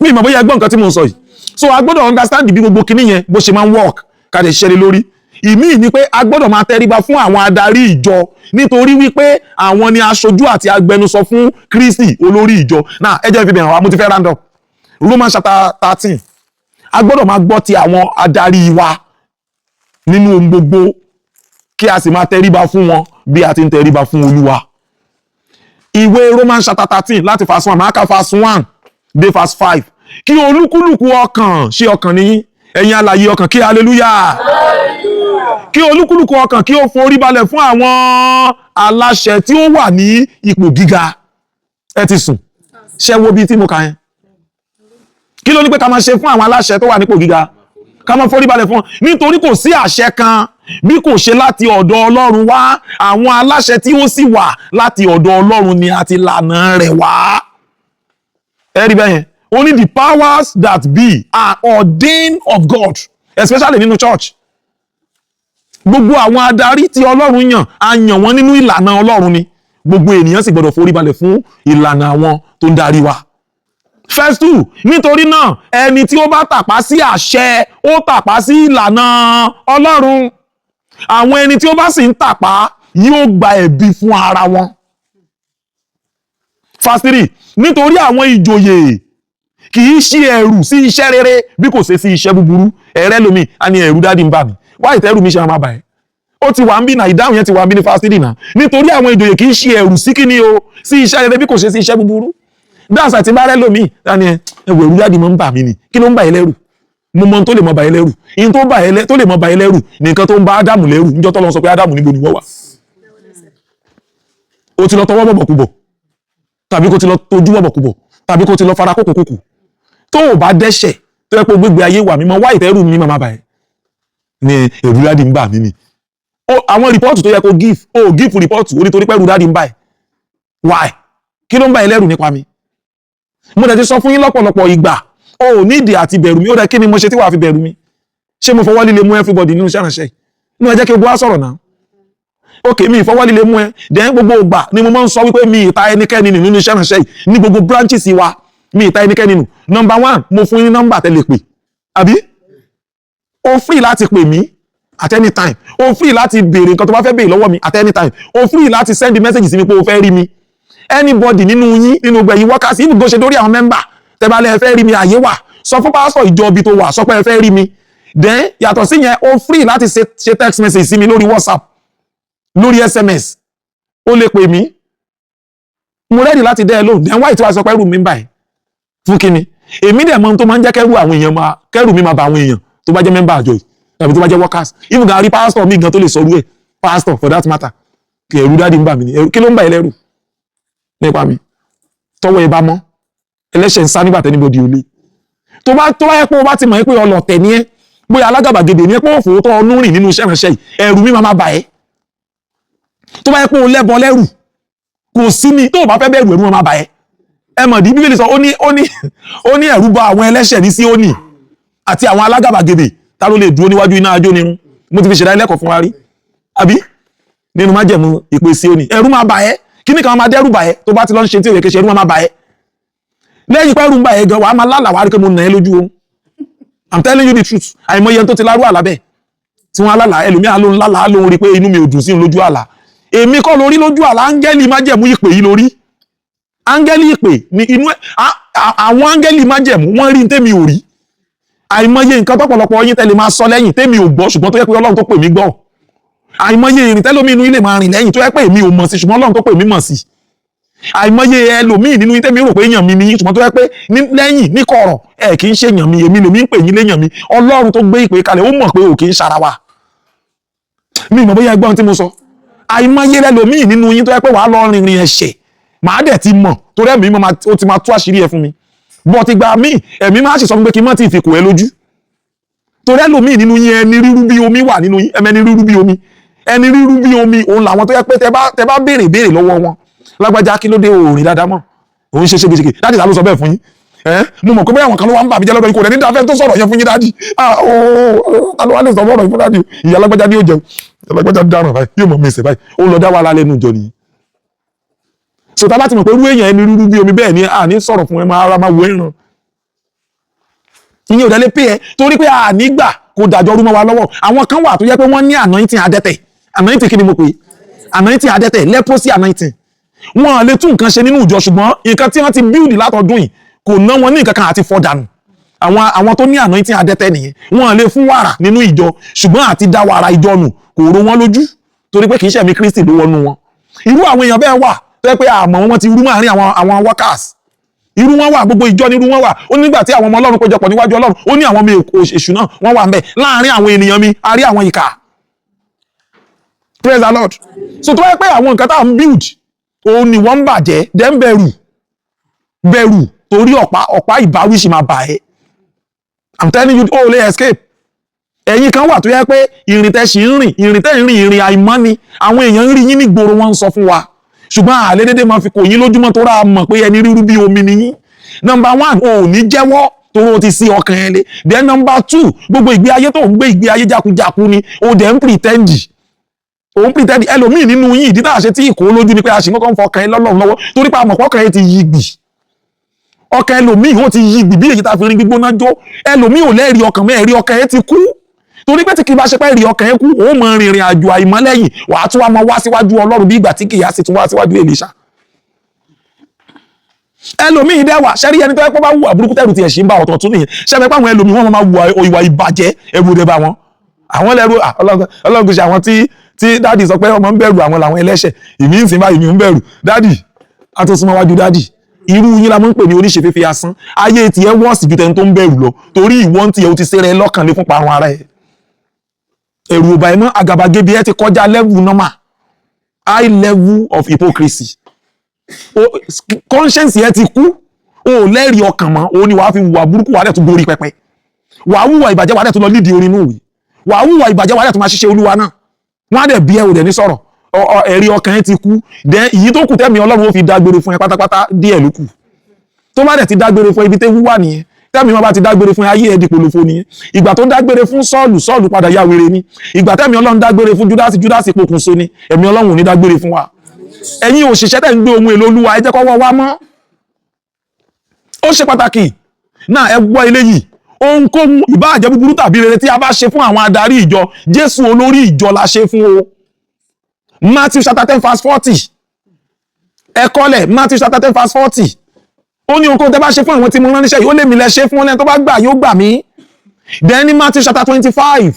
Mi ìmọ̀ bóyá ẹ gbọ́ nǹkan tí mo ń sọ yìí. So a gbọ́dọ̀ understand bí gbogbo kinní yẹn bó ṣe máa ń work, ká lè ṣiṣẹ́ lé lórí. Ìmíì ni pé a gbọ́dọ̀ máa tẹríba fún àwọn adarí ìjọ, nítorí wípé àwọn ni aṣojú àti agbẹnusọ fún Kristi olórí ìjọ náà. Ẹ jẹ́ fi bẹ̀rẹ̀ wá, mo ti fẹ́ round up. Romans chapter 13. A gbọ́dọ̀ máa gbọ́ ti àwọn adarí wa nínú ohun gbogbo, kí a sì máa tẹríba fún wọn bí a ti ń tẹríba fún Olúwa. Ìwé Romans chapter 13, láti verse 1, máa ka verse 1 dé verse 5. Kí olúkúlùkù ọkàn, ṣé ọkàn nìyí, ẹ̀yin alààyè ọkàn, kí hallelujah. Kí olúkúlùkù ọkàn kí ó forí balẹ̀ fún àwọn aláṣẹ tí ó wà ní ipò gíga. Ẹ ti sùn. Ṣé wo bíi tí mo kà yẹn, kí ló ní pé ká máa ṣe fún àwọn aláṣẹ tó wà nípò gíga? Ká máa forí balẹ̀ fún wọn, nítorí kò sí àṣẹ kan bí kò ṣe láti ọ̀dọ̀ Ọlọ́run wá. Àwọn aláṣẹ tí ó sì wà, láti ọ̀dọ̀ Ọlọ́run ni a ti lànà rẹ̀ wá. Ẹ rí bẹ́ẹ̀ yẹn, ó ní the powers that be are ordained of God, especially nínú church. Gbogbo àwọn adarí tí Ọlọ́run yàn, á yàn wọ́n nínú ìlànà Ọlọ́run ni. Gbogbo ènìyàn sì gbọdọ̀ forí balẹ̀ fún ìlànà àwọn tó ń darí wa. Verse 2: nítorí náà, ẹni tí ó bá tàpá sí àṣẹ, ó tàpá sí ìlànà Ọlọ́run. Àwọn ẹni tí ó bá sì ń tàpá yóò gba ẹ̀bi fún ara wọn. Verse 3: nítorí àwọn ìjòyè kì í ṣe ẹ̀rù sí iṣẹ́ rere bí kò ṣe sí iṣẹ́ búburú. Ẹ̀rẹ́ lomi a ní ẹ̀rù daddy ń bà mí. Wáyé tẹ́rù mi ṣe máa bà ẹ́? Ó ti wà ń bí náà, ìdáhùn yẹn ti wà ń bí ní verse 3 náà. Nítorí àwọn ìjòyè kì í ṣe ẹ̀rù sí kíni o? Sí iṣẹ́ rere bí kò ṣe sí iṣẹ́ búburú. Dáàsà tí bá rẹ́ lómi dání ẹ ẹwọ, ẹ̀rù daddy máa ń bà mí ni. Kí ló ń bà ẹ́ lẹ́rù? Mo mọ ohun tó lè mọ bà ẹ́ lẹ́rù. Ihun tó bà ẹ́ lẹ́ tó lè mọ bà ẹ́ lẹ́rù nìkan tó ń bá Ádámù lẹ́rù níjọ́ tó lọ sọ pé, "Ádámù, níbo ni wọ́n wà?" O ti lọ tọwọ́ bọ̀bọ̀ kúbọ̀, tàbí kó ti lọ tójú bọ̀bọ̀ kúbọ̀, tàbí kó ti lọ fara kókò kókò. Tó o bá dẹ́ṣẹ̀, tó yẹ kó gbégbé ayé wà mímọ́, wá ìtẹ́rù mi máa bà ẹ́ ní ẹ̀rù daddy ń bà mí ni. Àwọn report tó yẹ kó give, o give report o, nítorí pé ẹ̀rù daddy ń bà ẹ́. Why? Kí ló ń bà ẹ́ lẹ́rù nípa mi? Mo dẹ̀ ti sọ fún yín lọ́pọ̀lọpọ̀ ìgbà, o ò nídìí àti bẹ̀rù mi. Ó dẹ̀ kí ni mo ṣe tí wàá fi bẹ̀rù mi? Ṣé mo fọwọ́ líle mú everybody nínú iṣẹ́ ìránṣẹ́ yìí? Inú ẹ jẹ́ kí gbogbo wa sọ̀rọ̀ náà. Ok, mi ìfọwọ́ líle mú ẹ. Then gbogbo ìgbà ni mo máa ń sọ wípé mi ìta ẹnikẹ́ni nù nínú iṣẹ́ ìránṣẹ́ yìí. Ní gbogbo branches wa, mi ìta ẹnikẹ́ni nù. Number one, mo fún yín ní nọ́mbà tẹ́ lè pè, àbí? O free láti pè mí at any time. O free láti béèrè nǹkan tó bá fẹ́ béèrè lọ́wọ́ mi at any time. O free láti send message sí mi pé o fẹ́ rí mi. Anybody nínú yín, nínú gbogbo ẹ̀yin workers, even go ṣe dórí àwọn member, tẹ́ bá lẹ́ fẹ́ rí mi, àyè wà. Sọ fún pásítọ̀ ìjọ ibi tó wà, sọ pé ẹ fẹ́ rí mi. Then yàtọ̀ sí yẹn, o free láti ṣe text message sí mi lórí WhatsApp, lórí SMS. O lè pè mí, mo ready láti dẹ́ ẹ lóhùn. Then why tí wàá sọ pé ẹrù mi ń bà ẹ́ fún kíni? Èmi dẹ̀ mọ ohun tó máa ń jẹ́ kẹ́rù àwọn èèyàn máa kẹ́rù mi máa bà àwọn èèyàn tó bá jẹ́ member àjọ yìí tàbí tó bá jẹ́ workers. Even gan rí pastor mi gan tó lè sọrú ẹ̀, pastor for that matter, kí ẹ̀rù daddy ń bà mí ni. Ẹ̀rù kí ló ń bà ẹ́ lẹ́rù nípa mi? Tọwọ́ ẹ bá mọ́, ẹlẹ́ṣẹ̀ ń sá nígbà t' anybody ò lè. Tó bá yẹ pé o bá ti mọ̀ pé ọlọ̀tẹ̀ ni ẹ́, bóyá alágàbàgebè ni ẹ́, pé òfò tó ọnú rìn nínú iṣẹ́ ìránṣẹ́ yìí, ẹ̀rù mi máa bà ẹ́. Tó bá yẹ pé o lẹ́bọ lẹ́rù, kò sí ni tó o bá fẹ́ bẹ̀rù, ẹ̀rù máa bà ẹ́. Ẹ mọ̀ di Bíbélì sọ, ó ní ẹ̀rù bà àwọn ẹlẹ́ṣẹ̀ ní Síónì àti àwọn alágàbàgebè. Ta ló lè dúró níwájú iná ajónirun? Mo ti fi ṣẹ̀dá ẹlẹ́kọ̀ọ́ fún wa rí, àbí? Nínú májẹ̀mú ìpè Síónì, ẹ̀rù máa bà ẹ́. Kíní kan máa dẹ́rù bà ẹ́? Tó bá ti lọ ń ṣe tí ò yẹ kí ṣe, ẹ̀rù máa bà ẹ́. Lẹ́yìn pé ẹ̀rù ń bà ẹ́ gan, wàá máa lálàá, wàá rí pé mo nà ẹ́ lójú o. I'm telling you the truth. Àìmọye ẹni tó ti lárú àlá bẹ́ẹ̀. Tí wọ́n lálàá, ẹlòmíà ló ń lálàá, ló ń rí pé inú mi ò dùn sí òun lójú àlá. Èmi kọ́ lórí lójú àlá, áńgẹ́lì májẹ̀mú ìpè yìí lórí. Áńgẹ́lì ìpè ní inú àwọn áńgẹ́lì májẹ̀mú, wọ́n rí tèmi ò rí. Àìmọye nǹkan tọ́pọ̀lọpọ̀ yín tẹ́lẹ̀ máa sọ lẹ́yìn tèmi ò gbọ́, ṣùgbọ́n tó yẹ pé Ọlọ́run tó pè mí gbọ́. Àìmọye ìrìn tẹ́lómi inú ilé máa rìn lẹ́yìn tó yẹ pé èmi ò mọ̀ sí, ṣùgbọ́n Ọlọ́run tó pè mí mọ̀ sí. Àìmọye ẹlòmíì nínú yín tẹ́mi rò pé èèyàn mi ni, ṣùgbọ́n tó yẹ pé lẹ́yìn ní kọ̀rọ̀ ẹ̀ kì í ṣe èèyàn mi. Èmi lèmi ń pè yín léèyàn mi. Ọlọ́run tó gbé ìpè kalẹ̀, ó mọ̀ pé ò kì í ṣara wa. Mi ìmọ̀ bóyá ẹgbọ́n tí mo sọ. Àìmọye ẹlòmíì nínú yín tó yẹ pé wàá lọ rìnrìn ẹ̀ṣẹ̀, màá dẹ̀ ti mọ̀ torí ẹ̀mí ó ti máa tú àṣírí ẹ̀ fún mi. Bọ́ ti gba míì, ẹ̀mí máa sì sọ fún mi pé kí n má ti fi kò ẹ lójú, torí ẹlòmíì nínú yín, ẹni rírú bí omi wà nínú yín. Ẹni rírú bí omi, ẹni rírú bí omi, òun làwọn tó yẹ pé tẹ bá béèrè béèrè lọ́wọ́ wọn, "Lágbájá, kí ló dé òòrìn dáadáa mọ́? Òun ṣe ṣégeṣége." "Daddy, ta ló sọ bẹ́ẹ̀ fún yín?" Ẹ mo mọ̀ pé bóyá àwọn kan ló wá ń bà mí jẹ́ lọ́dọ̀ yín. Kò rẹ̀ ní dáfẹ́ tó sọ̀rọ̀ yẹn fún yín. "Daddy, ah ooo, ta ló wá lè sọ ọ̀rọ̀ yín fún daddy?" "Ìyá lágbájá ni ó jẹun, ìyá lágbájá dáràn báyìí, yóò mọ̀ mí ẹsẹ̀ báyìí." Ó lọ dá wàhálà lẹ́nu ìjọ nìyí. So tá a bá ti mọ̀ pé irú èèyàn ẹni rírú bí omi bẹ́ẹ̀ ni, à ní sọ̀rọ̀ fún ẹ, máa ara máa wo ìran ìyẹn ò dẹ̀ lè pé ẹ, torí pé a nígbà kò dàjọ́ rú mọ́ wa lọ́wọ́. Àwọn kan wà tó yẹ pé wọ́n ní anointing adẹ́tẹ̀. Anointing kí ni mo pè é? Anointing adẹ́tẹ̀, leprosy anointing. Wọn lè tún nǹkan ṣe nínú ìjọ, ṣùgbọ́n nǹkan tí wọ́n ti build látọdún yìí, kò ná wọn ní nǹkan kan àti fọ́ dànù. Àwọn tó ní anointing adẹ́tẹ̀ nìyẹn. Wọn lè fún wàrà nínú ìjọ, ṣùgbọ́n àti dá wàrà ìjọ nù kò ro wọn lójú, torí pé kì í ṣẹ̀mí Kristi ló wọnú wọn. Irú àwọn èèyàn bẹ́ẹ̀ wà tó yẹ pé àmọ́ wọn ti rú máàrin àwọn workers. Irú wọn wà, gbogbo ìjọ ní irú wọn wà. Ó nígbà tí àwọn ọmọ Ọlọ́run péjọpọ̀ níwájú Ọlọ́run, ó ní àwọn ọmọ èṣù náà wọ́n wà ń bẹ̀. Láàrin àwọn ènìyàn mi, a rí àwọn ìkà. Praise the Lord. So tó wáyé pé àwọn nǹkan tá à ń build òun ni wọ́n ń bàjẹ́, dẹ́ ń bẹ̀rù bẹ̀rù, torí ọ̀pá ìbáwí sì máa bà ẹ́. I'm telling you, ó lè escape. Ẹ̀yin kan wà tó yẹ pé ìrìn tẹ́ sì ń rìn, ìrìn tẹ́ ń rìn, ìrìn àìmọ́ ni. Àwọn èèyàn ń rí yín ní gbòòrò, wọn ń sọ fún wa, ṣùgbọ́n àlẹ́ dédé máa fi kò yín lójúmọ́ tó rà mọ̀ pé ẹni rírú bí omi ni yín. Number one, o ò ní jẹ́wọ́ torí o ti sí ọkàn ẹ lé. Then number two, gbogbo ìgbé ayé tó ń gbé, ìgbé ayé jákujáku ni. O dẹ̀ ń pretend, òun pretend. Ẹlòmíì nínú yín, ìdí tá a ṣe tí ìkó lójú ni pé a ṣì ń kọ́kọ́ ń fọkàn ẹ lọ́lọ́run lọ́wọ́, torí pé àmọ̀pọ̀ ọkàn ẹ ti yí gbì. Ọkàn ẹlòmíì, ó ti yí gbì bí èyí tá a fi rin gbígbóná jó. Ẹlòmíì ò lẹ́rìí ọkàn mọ́, ẹ̀rí ọkàn ẹ ti kú, torí pé tí kì í bá ṣe pé ẹ̀rí ọkàn ẹ kú, ó mọ rìnrìn àjò àìmọ́ lẹ́yìn, wàá tún wá mọ wá síwájú Ọlọ́run bí ìgbà tí kìyà sì tún wá síwájú Èlíṣà. Ẹlòmíì dẹ́wà ṣẹ́rí, ẹni tó yẹ kó bá wùwà burúkú tẹ̀rù tiẹ̀ ṣì ń bá, ọ̀tọ̀ tún nìyẹn. Ṣẹ́mi pé àwọn ẹlòmíì, wọ́n máa wùwà ìwà ìbàjẹ́, ẹrù rẹ̀ bá wọn. Àwọn lẹ́rù Ọlọ́run kò ṣe àwọn tí daddy sọ pé ọmọ ń bẹ̀rù àwọn làwọn ẹlẹ́ṣẹ̀. Ìmí ń sìn báyìí, mi ń bẹ̀rù daddy, a tó súnmọ́ wájú daddy. Irú yín la máa ń pè ní oníṣe fífi asán. Ayé tiẹ̀ worse ju tẹni tó ń bẹ̀rù lọ, torí ìwọ ń tiẹ̀ o ti ṣeré lọ́kàn lé fún parun ara ẹ̀. Ẹ̀rù ò bá ẹ mọ́, àgàbàgebè ẹ ti kọjá level normal, high level of hypocrisy. Conscience ẹ ti kú, o ò lẹ́rìí ọkàn mọ́. O ní wàá fi hùwà burúkú, wàá dẹ̀ tún gorí pẹpẹ, wàá hùwà ìbàjẹ́, wàá dẹ̀ tún lọ lídìí orin inú ìwé, wàá hùwà ìbàjẹ́, wàá dẹ̀ tún máa ṣiṣẹ́ Olúwa náà. Wọ́n á dẹ̀ bí ẹ, ò dẹ̀ ní sọ̀rọ̀. Ẹ̀rí ọkàn ẹ ti kú. Then ìyí tó kù tẹ́mi Ọlọ́run ó fi dágbére fún ẹ pátápátá, díẹ̀ ló kù. Tó bá dẹ̀ ti dágbére fún ẹ, ibi tẹ́wú wà nìyẹn. Tẹ́mi wọn bá ti dágbére fún ẹ, ayé ẹ di polofo nìyẹn. Ìgbà tó dágbére fún Sọ́ọ̀lù, Sọ́ọ̀lù padà ya wèrè ni. Ìgbà tẹ́mi Ọlọ́run dágbére fún Júdásì, Júdásì pokùnso ni. Ẹ̀mí Ọlọ́run ò ní dágbére fún wa. Ẹ̀yin òṣìṣẹ́ tẹ̀ ń gbé ohun èlò Olúwa, ẹ jẹ́ kọ́wọ́ wa mọ́, ó ṣe pàtàkì náà. Ẹ gbọ́ eléyìí: ohunkóhun, ìbáà jẹ́ búburú tàbí rere, tí a bá ṣe fún àwọn adarí ìjọ, Jésù olórí ìjọ la ṣe fún o. Matthew chapter 10 verse 40, ẹ kọ́lẹ̀. Matthew chapter 10 verse 40, ó ní ohunkóhun tẹ́ bá ṣe fún àwọn tí mo rán níṣẹ́ yìí, ó lè mi lẹ ṣe fún wọn, lẹ́ni tó bá gbà yóò gbà mí. Then ní Matthew chapter 25,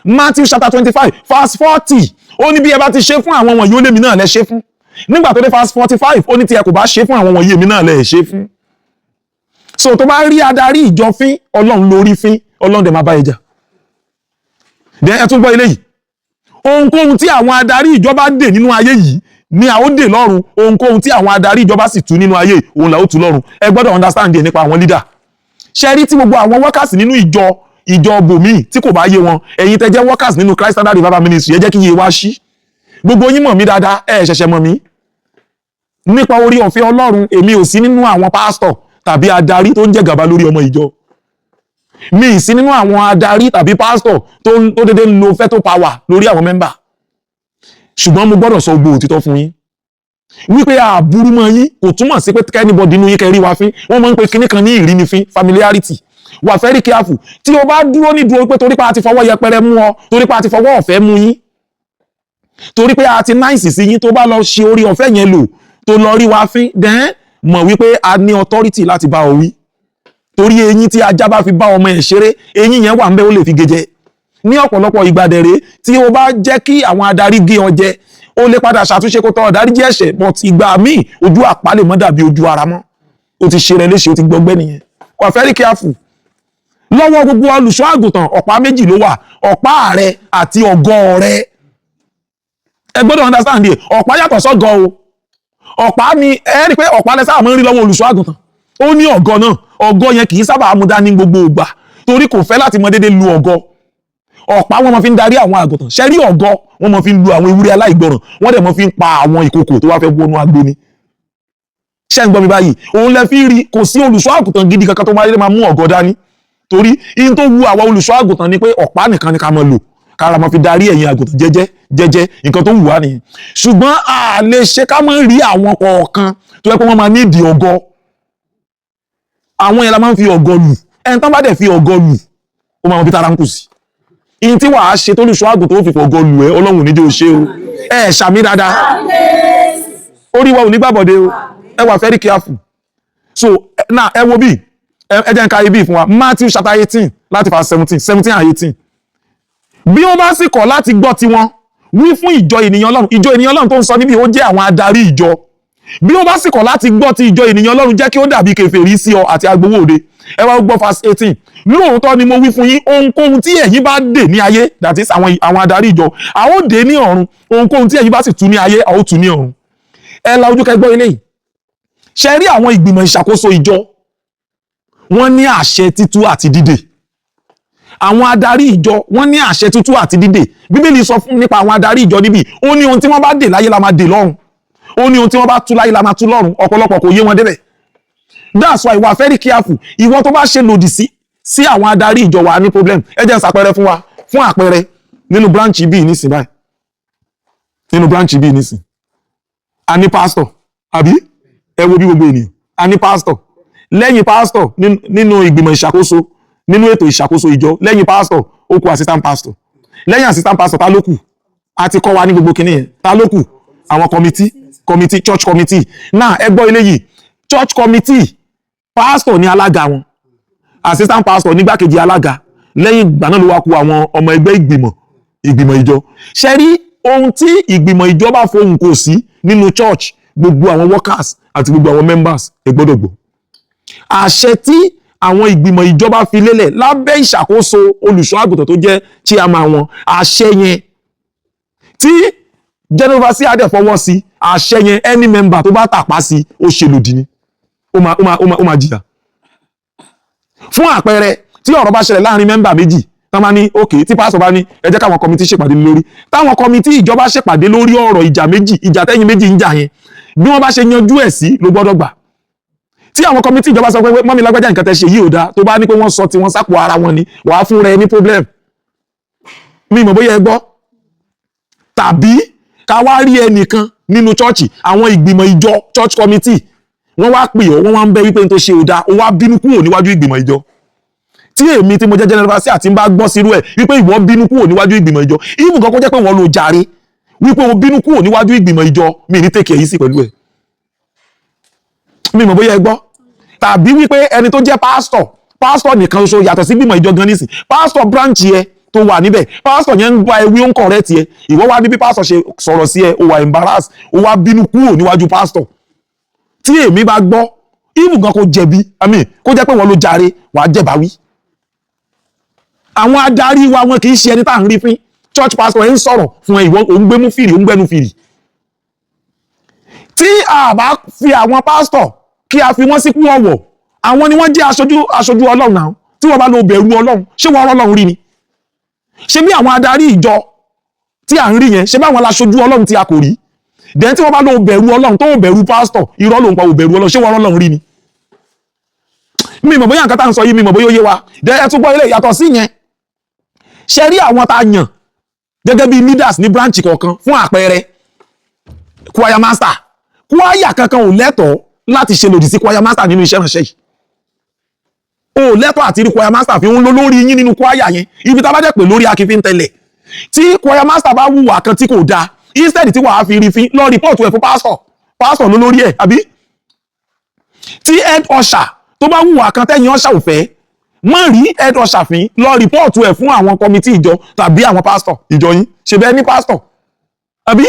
Matthew chapter 25 verse 40, ó ní bí ẹ bá ti ṣe fún àwọn wọ̀nyí, ó lè mi náà lẹ ṣe fún. Nígbà tó dé verse 45, ó ní tí ẹ kò bá ṣe fún àwọn wọ̀nyí, èmi náà lẹ ṣe fún. So tó bá rí adarí ìjọ fín, Ọlọ́run lórí fín, Ọlọ́run dẹ̀ máa bá ẹ jà. Then ẹ tún gbọ́ eléyìí: ohunkóhun tí àwọn adarí ìjọ bá dè nínú ayé yìí ni a ó dè lọ́run. Ohunkóhun tí àwọn adarí ìjọ bá sì tú nínú ayé, òun là ó tú lọ́run. Ẹ gbọ́dọ̀ understand díẹ̀ nípa àwọn leader. Ṣe rí tí gbogbo àwọn workers nínú ìjọ bòmíì tí kò bá yé wọn, ẹ̀yin tẹ́ jẹ́ workers nínú Christ Standard Revival Ministry, ẹ jẹ́ kí iye wá ṣí. Gbogbo yín mọ̀ mí dáadáa, ẹ ṣẹ̀ṣẹ̀ mọ̀ mí. Nípa orí ọ̀fẹ́ Ọlọ́run, èmi ò sí nínú àwọn pásítọ̀ tàbí adarí tó ń jẹ gàba lórí ọmọ ìjọ. Mi ì sí nínú àwọn adarí tàbí pásítọ̀ tó dédé ń lo veto power lórí àwọn member. Ṣùgbọ́n mo gbọ́dọ̀ sọ gbogbo òtítọ́ fún yín wípé àbúrú mọ́ yín kò túmọ̀ sí pé anybody inú yín kẹrí wa fín. Wọ́n máa ń pe kinní kan ní ìrínifín, familiarity. Wà very careful. Tí o bá dúró ní dúró pé torí pé a ti fọwọ́ yẹpẹrẹ mú ọ, torí pé a ti fọwọ́ ọ̀fẹ́ mú yín, torí pé a ti nice sí yín, tó bá lọ ṣe orí ọ̀fẹ́ yẹn lò, tó lọ rí wa fín, then mọ̀ wípé a ní authority láti bá ọ wí. Torí eyín tí ajá bá fi bá ọmọ ẹ̀ ṣeré, eyín yẹn wà ń bẹ́, ó lè fi gé jẹ. Ní ọ̀pọ̀lọpọ̀ ìgbà dẹ̀rẹ̀, tí o bá jẹ́ kí àwọn adarí gé ọ jẹ, ó lè padà ṣàtúnṣe kó tọrọ dáríjì ẹ̀ṣẹ̀, but ìgbà míì, ojú àpá lè mọ́ dàbí ojú ara mọ́. Ó ti ṣe rẹ léṣe, ó ti gbọgbẹ́ nìyẹn. Wà very careful. Lọ́wọ́ gbogbo olùṣọ́ àgùntàn, ọ̀pá méjì ló wà: ọ̀pá rẹ àti ọ̀gọ́ rẹ. Ẹ gbọ́dọ̀ understand ẹ̀. Ọ̀pá yàtọ̀ sọ́gọ́ o. Ọ̀pá ni ẹ rí pé ọ̀pá lẹ sábà máa ń rí lọ́wọ́ olùṣọ́ àgùntàn. Ó ní ọ̀gọ́ náà. Ọ̀gọ́ yẹn kì í sábà mú dání gbogbo ìgbà, torí kò fẹ́ láti mọ déédéé lu ọ̀gọ́. Ọ̀pá wọn máa fi ń darí àwọn àgùntàn. Ṣẹ́rí ọ̀gọ́, wọn máa fi ń lu àwọn ewúrẹ́ aláìgbọràn, wọ́n dẹ̀ máa fi ń pa àwọn ìkòkò tó wá fẹ́ wọnú agbo ni. Ṣé ń gbọ́ mi báyìí? Òun lẹ fi rí, kò sí olùṣọ́ àgùntàn gidi kankan tó máa máa mú ọ̀gọ́ dání, torí in tó wu àwa olùṣọ́ àgùntàn ni pé ọ̀pá nìkan ni ká máa lò, kára máa fi darí ẹ̀yin àgùntàn jẹ́jẹ́ jẹ́jẹ́. Nǹkan tó wù wá nìyẹn. Ṣùgbọ́n a lè ṣe ká máa rí àwọn kọ̀ọ̀kan tó yẹ pé wọ́n máa nídìí ọ̀gọ́. Àwọn yẹn la máa ń fi ọ̀gọ́ lù. Ẹni tán bá dẹ̀ fi ọ̀gọ́ lù, ó máa mọ bí tara ń kù sí. In tí wàá ṣe tólùṣọ́ àgùntàn ó fi fọ̀gọ́ lù ẹ́, Ọlọ́run ò ní jẹ́ o ṣe o. Ẹ ṣàmì dáadáa. Orí wa ò ní gbàbọ̀dé o. Ẹ wà very careful. So now, ẹ wo bí ẹ jẹ́ n ka ibi fún wa: Matthew chapter 18, láti verse 17, 17 and 18. Bí wọ́n bá sì kọ̀ láti gbọ́ tiwọn, wí fún ìjọ ènìyàn Ọlọ́run. Ìjọ ènìyàn Ọlọ́run tó ń sọ níbi, ó jẹ́ àwọn adarí ìjọ. Bí wọ́n bá sì kọ̀ láti gbọ́ ti ìjọ ènìyàn Ọlọ́run, jẹ́ kí ó dàbí kèfèrí sí ọ àti agbowó òde. Ẹ wá gbọ́ verse 18. Lóòótọ́ ni mo wí fún yín, ohunkóhun tí ẹ̀yin bá dè ní ayé, that is, àwọn adarí ìjọ, a ó dè ní ọ̀run. Ohunkóhun tí ẹ̀yin bá sì tú ní ayé, a ó tú ní ọ̀run. Ẹ la ojú kẹgbọ́ eléyìí. Ṣe rí àwọn ìgbìmọ̀ ìṣàkóso ìjọ, wọ́n ní àṣẹ títú àti dídè. Àwọn adarí ìjọ, wọ́n ní àṣẹ tútú àti dídè. Bíbélì sọ fún nípa àwọn adarí ìjọ níbí, ó ní ohun tí wọ́n bá dè láyé la máa dè lọ́run, ó ní ohun tí wọ́n bá tú láyé la máa tú lọ́run. Ọ̀pọ̀lọpọ̀ kò yé wọn débẹ̀. That's why wà very careful. Ìwọ tó bá ṣe lòdì sí àwọn adarí ìjọ wa, ní problem. Ẹ jẹ́ n ṣàpẹẹrẹ fún wa. Fún àpẹẹrẹ, nínú branch bíi nísìn báyìí, nínú branch bíi nísìn, a ní pastor, àbí? Ẹ wo bí gbogbo ènìyàn, a ní pastor. Lẹ́yìn pastor, nínú ìgbìmọ̀ ìṣàkóso, nínú ètò ìṣàkóso ìjọ, lẹ́yìn pastor, ó kù assistant pastor. Lẹ́yìn assistant pastor, ta ló kù? A ti kọ́ wa ní gbogbo kinní yẹn. Ta ló kù? Àwọn committee, church committee. Náà, ẹ gbọ́ eléyìí: church committee, pastor ní alága wọn, assistant pastor nígbàkejì alága. Lẹ́yìn ìgbà náà ló wá kù àwọn ọmọ ẹgbẹ́ ìgbìmọ̀ ìjọ. Ṣe rí ohun tí ìgbìmọ̀ ìjọ bá fohùn kò sí nínú church, gbogbo àwọn workers àti gbogbo àwọn members, ẹ gbọ́dọ̀ gbọ́. Àṣẹ tí àwọn ìgbìmọ̀ ìjọba fi lélẹ̀ lábẹ́ ìṣàkóso olùṣọ́ àgùntàn tó jẹ́ chairman wọn, àṣẹ yẹn tí general overseer dẹ̀ fọwọ́ sí, àṣẹ yẹn, any member tó bá tàpá sí, ó ṣe lòdì ni, ó máa jìyà. Fún àpẹẹrẹ, tí ọ̀rọ̀ bá ṣẹlẹ̀ láàrin member méjì, tán bá ní ok, tí pásítọ̀ bá ní ẹ jẹ́ káwọn committee ṣèpàdé lórí, táwọn committee ìjọba ṣèpàdé lórí ọ̀rọ̀ ìjà méjì, ìjà tẹ́yìn méjì ń jà yẹn, bí wọ́n bá ṣe yanjú ẹ̀ sí ló gbọ́dọ̀ gbà. Tí àwọn committee ìjọba sọ pé, "Mummy lágbájá, nǹkan tẹ́ ṣe yìí ò dáa," tó bá ní pé wọ́n sọ tí wọ́n sápò ara wọn ni, wàá fún rẹ ní problem. Mi mọ̀ bóyá ẹ gbọ́. Tàbí ká wá rí ẹnìkan nínú church, àwọn ìgbìmọ̀ ìjọ, church committee, wọ́n wá pè ọ́, wọ́n wá ń bẹ́ wípé n tó ṣe ò dáa, ó wá bínú kúrò níwájú ìgbìmọ̀ ìjọ. Tí èmi tí mo jẹ́ general overseer àti ń bá gbọ́ sírú ẹ̀ wípé ìwọ bínú kúrò níwájú ìgbìmọ̀ ìjọ, even kan kó jẹ́ pé wọ́n ló jàre wípé o bínú kúrò níwájú ìgbìmọ̀ ìjọ, mi ní take èyí sí pẹ̀lú ẹ̀. Mi mọ̀ bóyá ẹ gbọ́. Tàbí wípé ẹni tó jẹ́ pásítọ̀, pásítọ̀ nìkan ṣoṣo, yàtọ̀ sí gbìmọ̀ ìjọ gan nísìn, pásítọ̀ branch yẹ tó wà níbẹ̀, pásítọ̀ yẹn ń gba ewé, ó ń correct ẹ, ìwọ wá ní bí pásítọ̀ ṣe sọ̀rọ̀ sí ẹ, o wà embarrass, o wá bínú kúrò níwájú pásítọ̀. Tí èmi bá gbọ́, even gan kó jẹ̀bi, I mean, kó jẹ́ pé wọ́n ló jàre, wàá jẹ̀báwí. Àwọn adarí wa, wọn kì í ṣe ẹni tá à ń rí fín. Church pastor ẹ ń sọ̀rọ̀ fún ẹ, ìwọ ò ń gbémú fìrì, ò ń gbẹ́nu fìrì. Tí a bá fi àwọn pastor, kí a fi wọ́n sípò ọ̀wọ̀, àwọn ni wọ́n jẹ́ aṣojú Ọlọ́run náà. Tí wọ́n bá lọ bẹ̀rù Ọlọ́run, ṣé wọ́n rọ́lọ́run rí ni? Ṣé bí àwọn adarí ìjọ tí à ń rí yẹn, ṣé báwọn laṣojú Ọlọ́run tí a kò rí? Then tí wọ́n bá lọ bẹ̀rù Ọlọ́run, tó bẹ̀rù pastor, irọ́ ló ń pa, ò bẹ̀rù Ọlọ́run. Ṣé wọ́n rọ́lọ́run rí ni? Mi mọ̀ bóyá nǹkan tá à ń sọ yìí, mi mọ̀ bóyá ó yé wa. Then ẹ tún gbọ́ ilé yàtọ̀ sí yẹn. Ṣe rí àwọn tá a yàn gẹ́gẹ́ bí leaders ní branch kọ̀ọ̀kan, fún àpẹẹrẹ, choir master, choir kankan ò lẹ́tọ̀ọ́ láti ṣe lòdì sí choir master nínú iṣẹ́ ìránṣẹ́ yìí. O ò lẹ́tọ̀ọ́ àti rí choir master fi ń lọ lórí yín nínú choir yẹn. Ibi tá a bá jẹ́ pé lórí akínfín tẹ́lẹ̀, tí choir master bá wùwà kan tí kò dáa, instead tí wàá fi rí fín, lọ report ẹ̀ fún pastor. Pastor ló lórí ẹ̀, àbí? Tí head usher tó bá wùwà kan tẹ́yìn usher ò fẹ́, má rí head usher fín, lọ report ẹ̀ fún àwọn committee ìjọ tàbí àwọn pastor ìjọ yín. Ṣe bẹ́ẹ̀ ní pastor, àbí?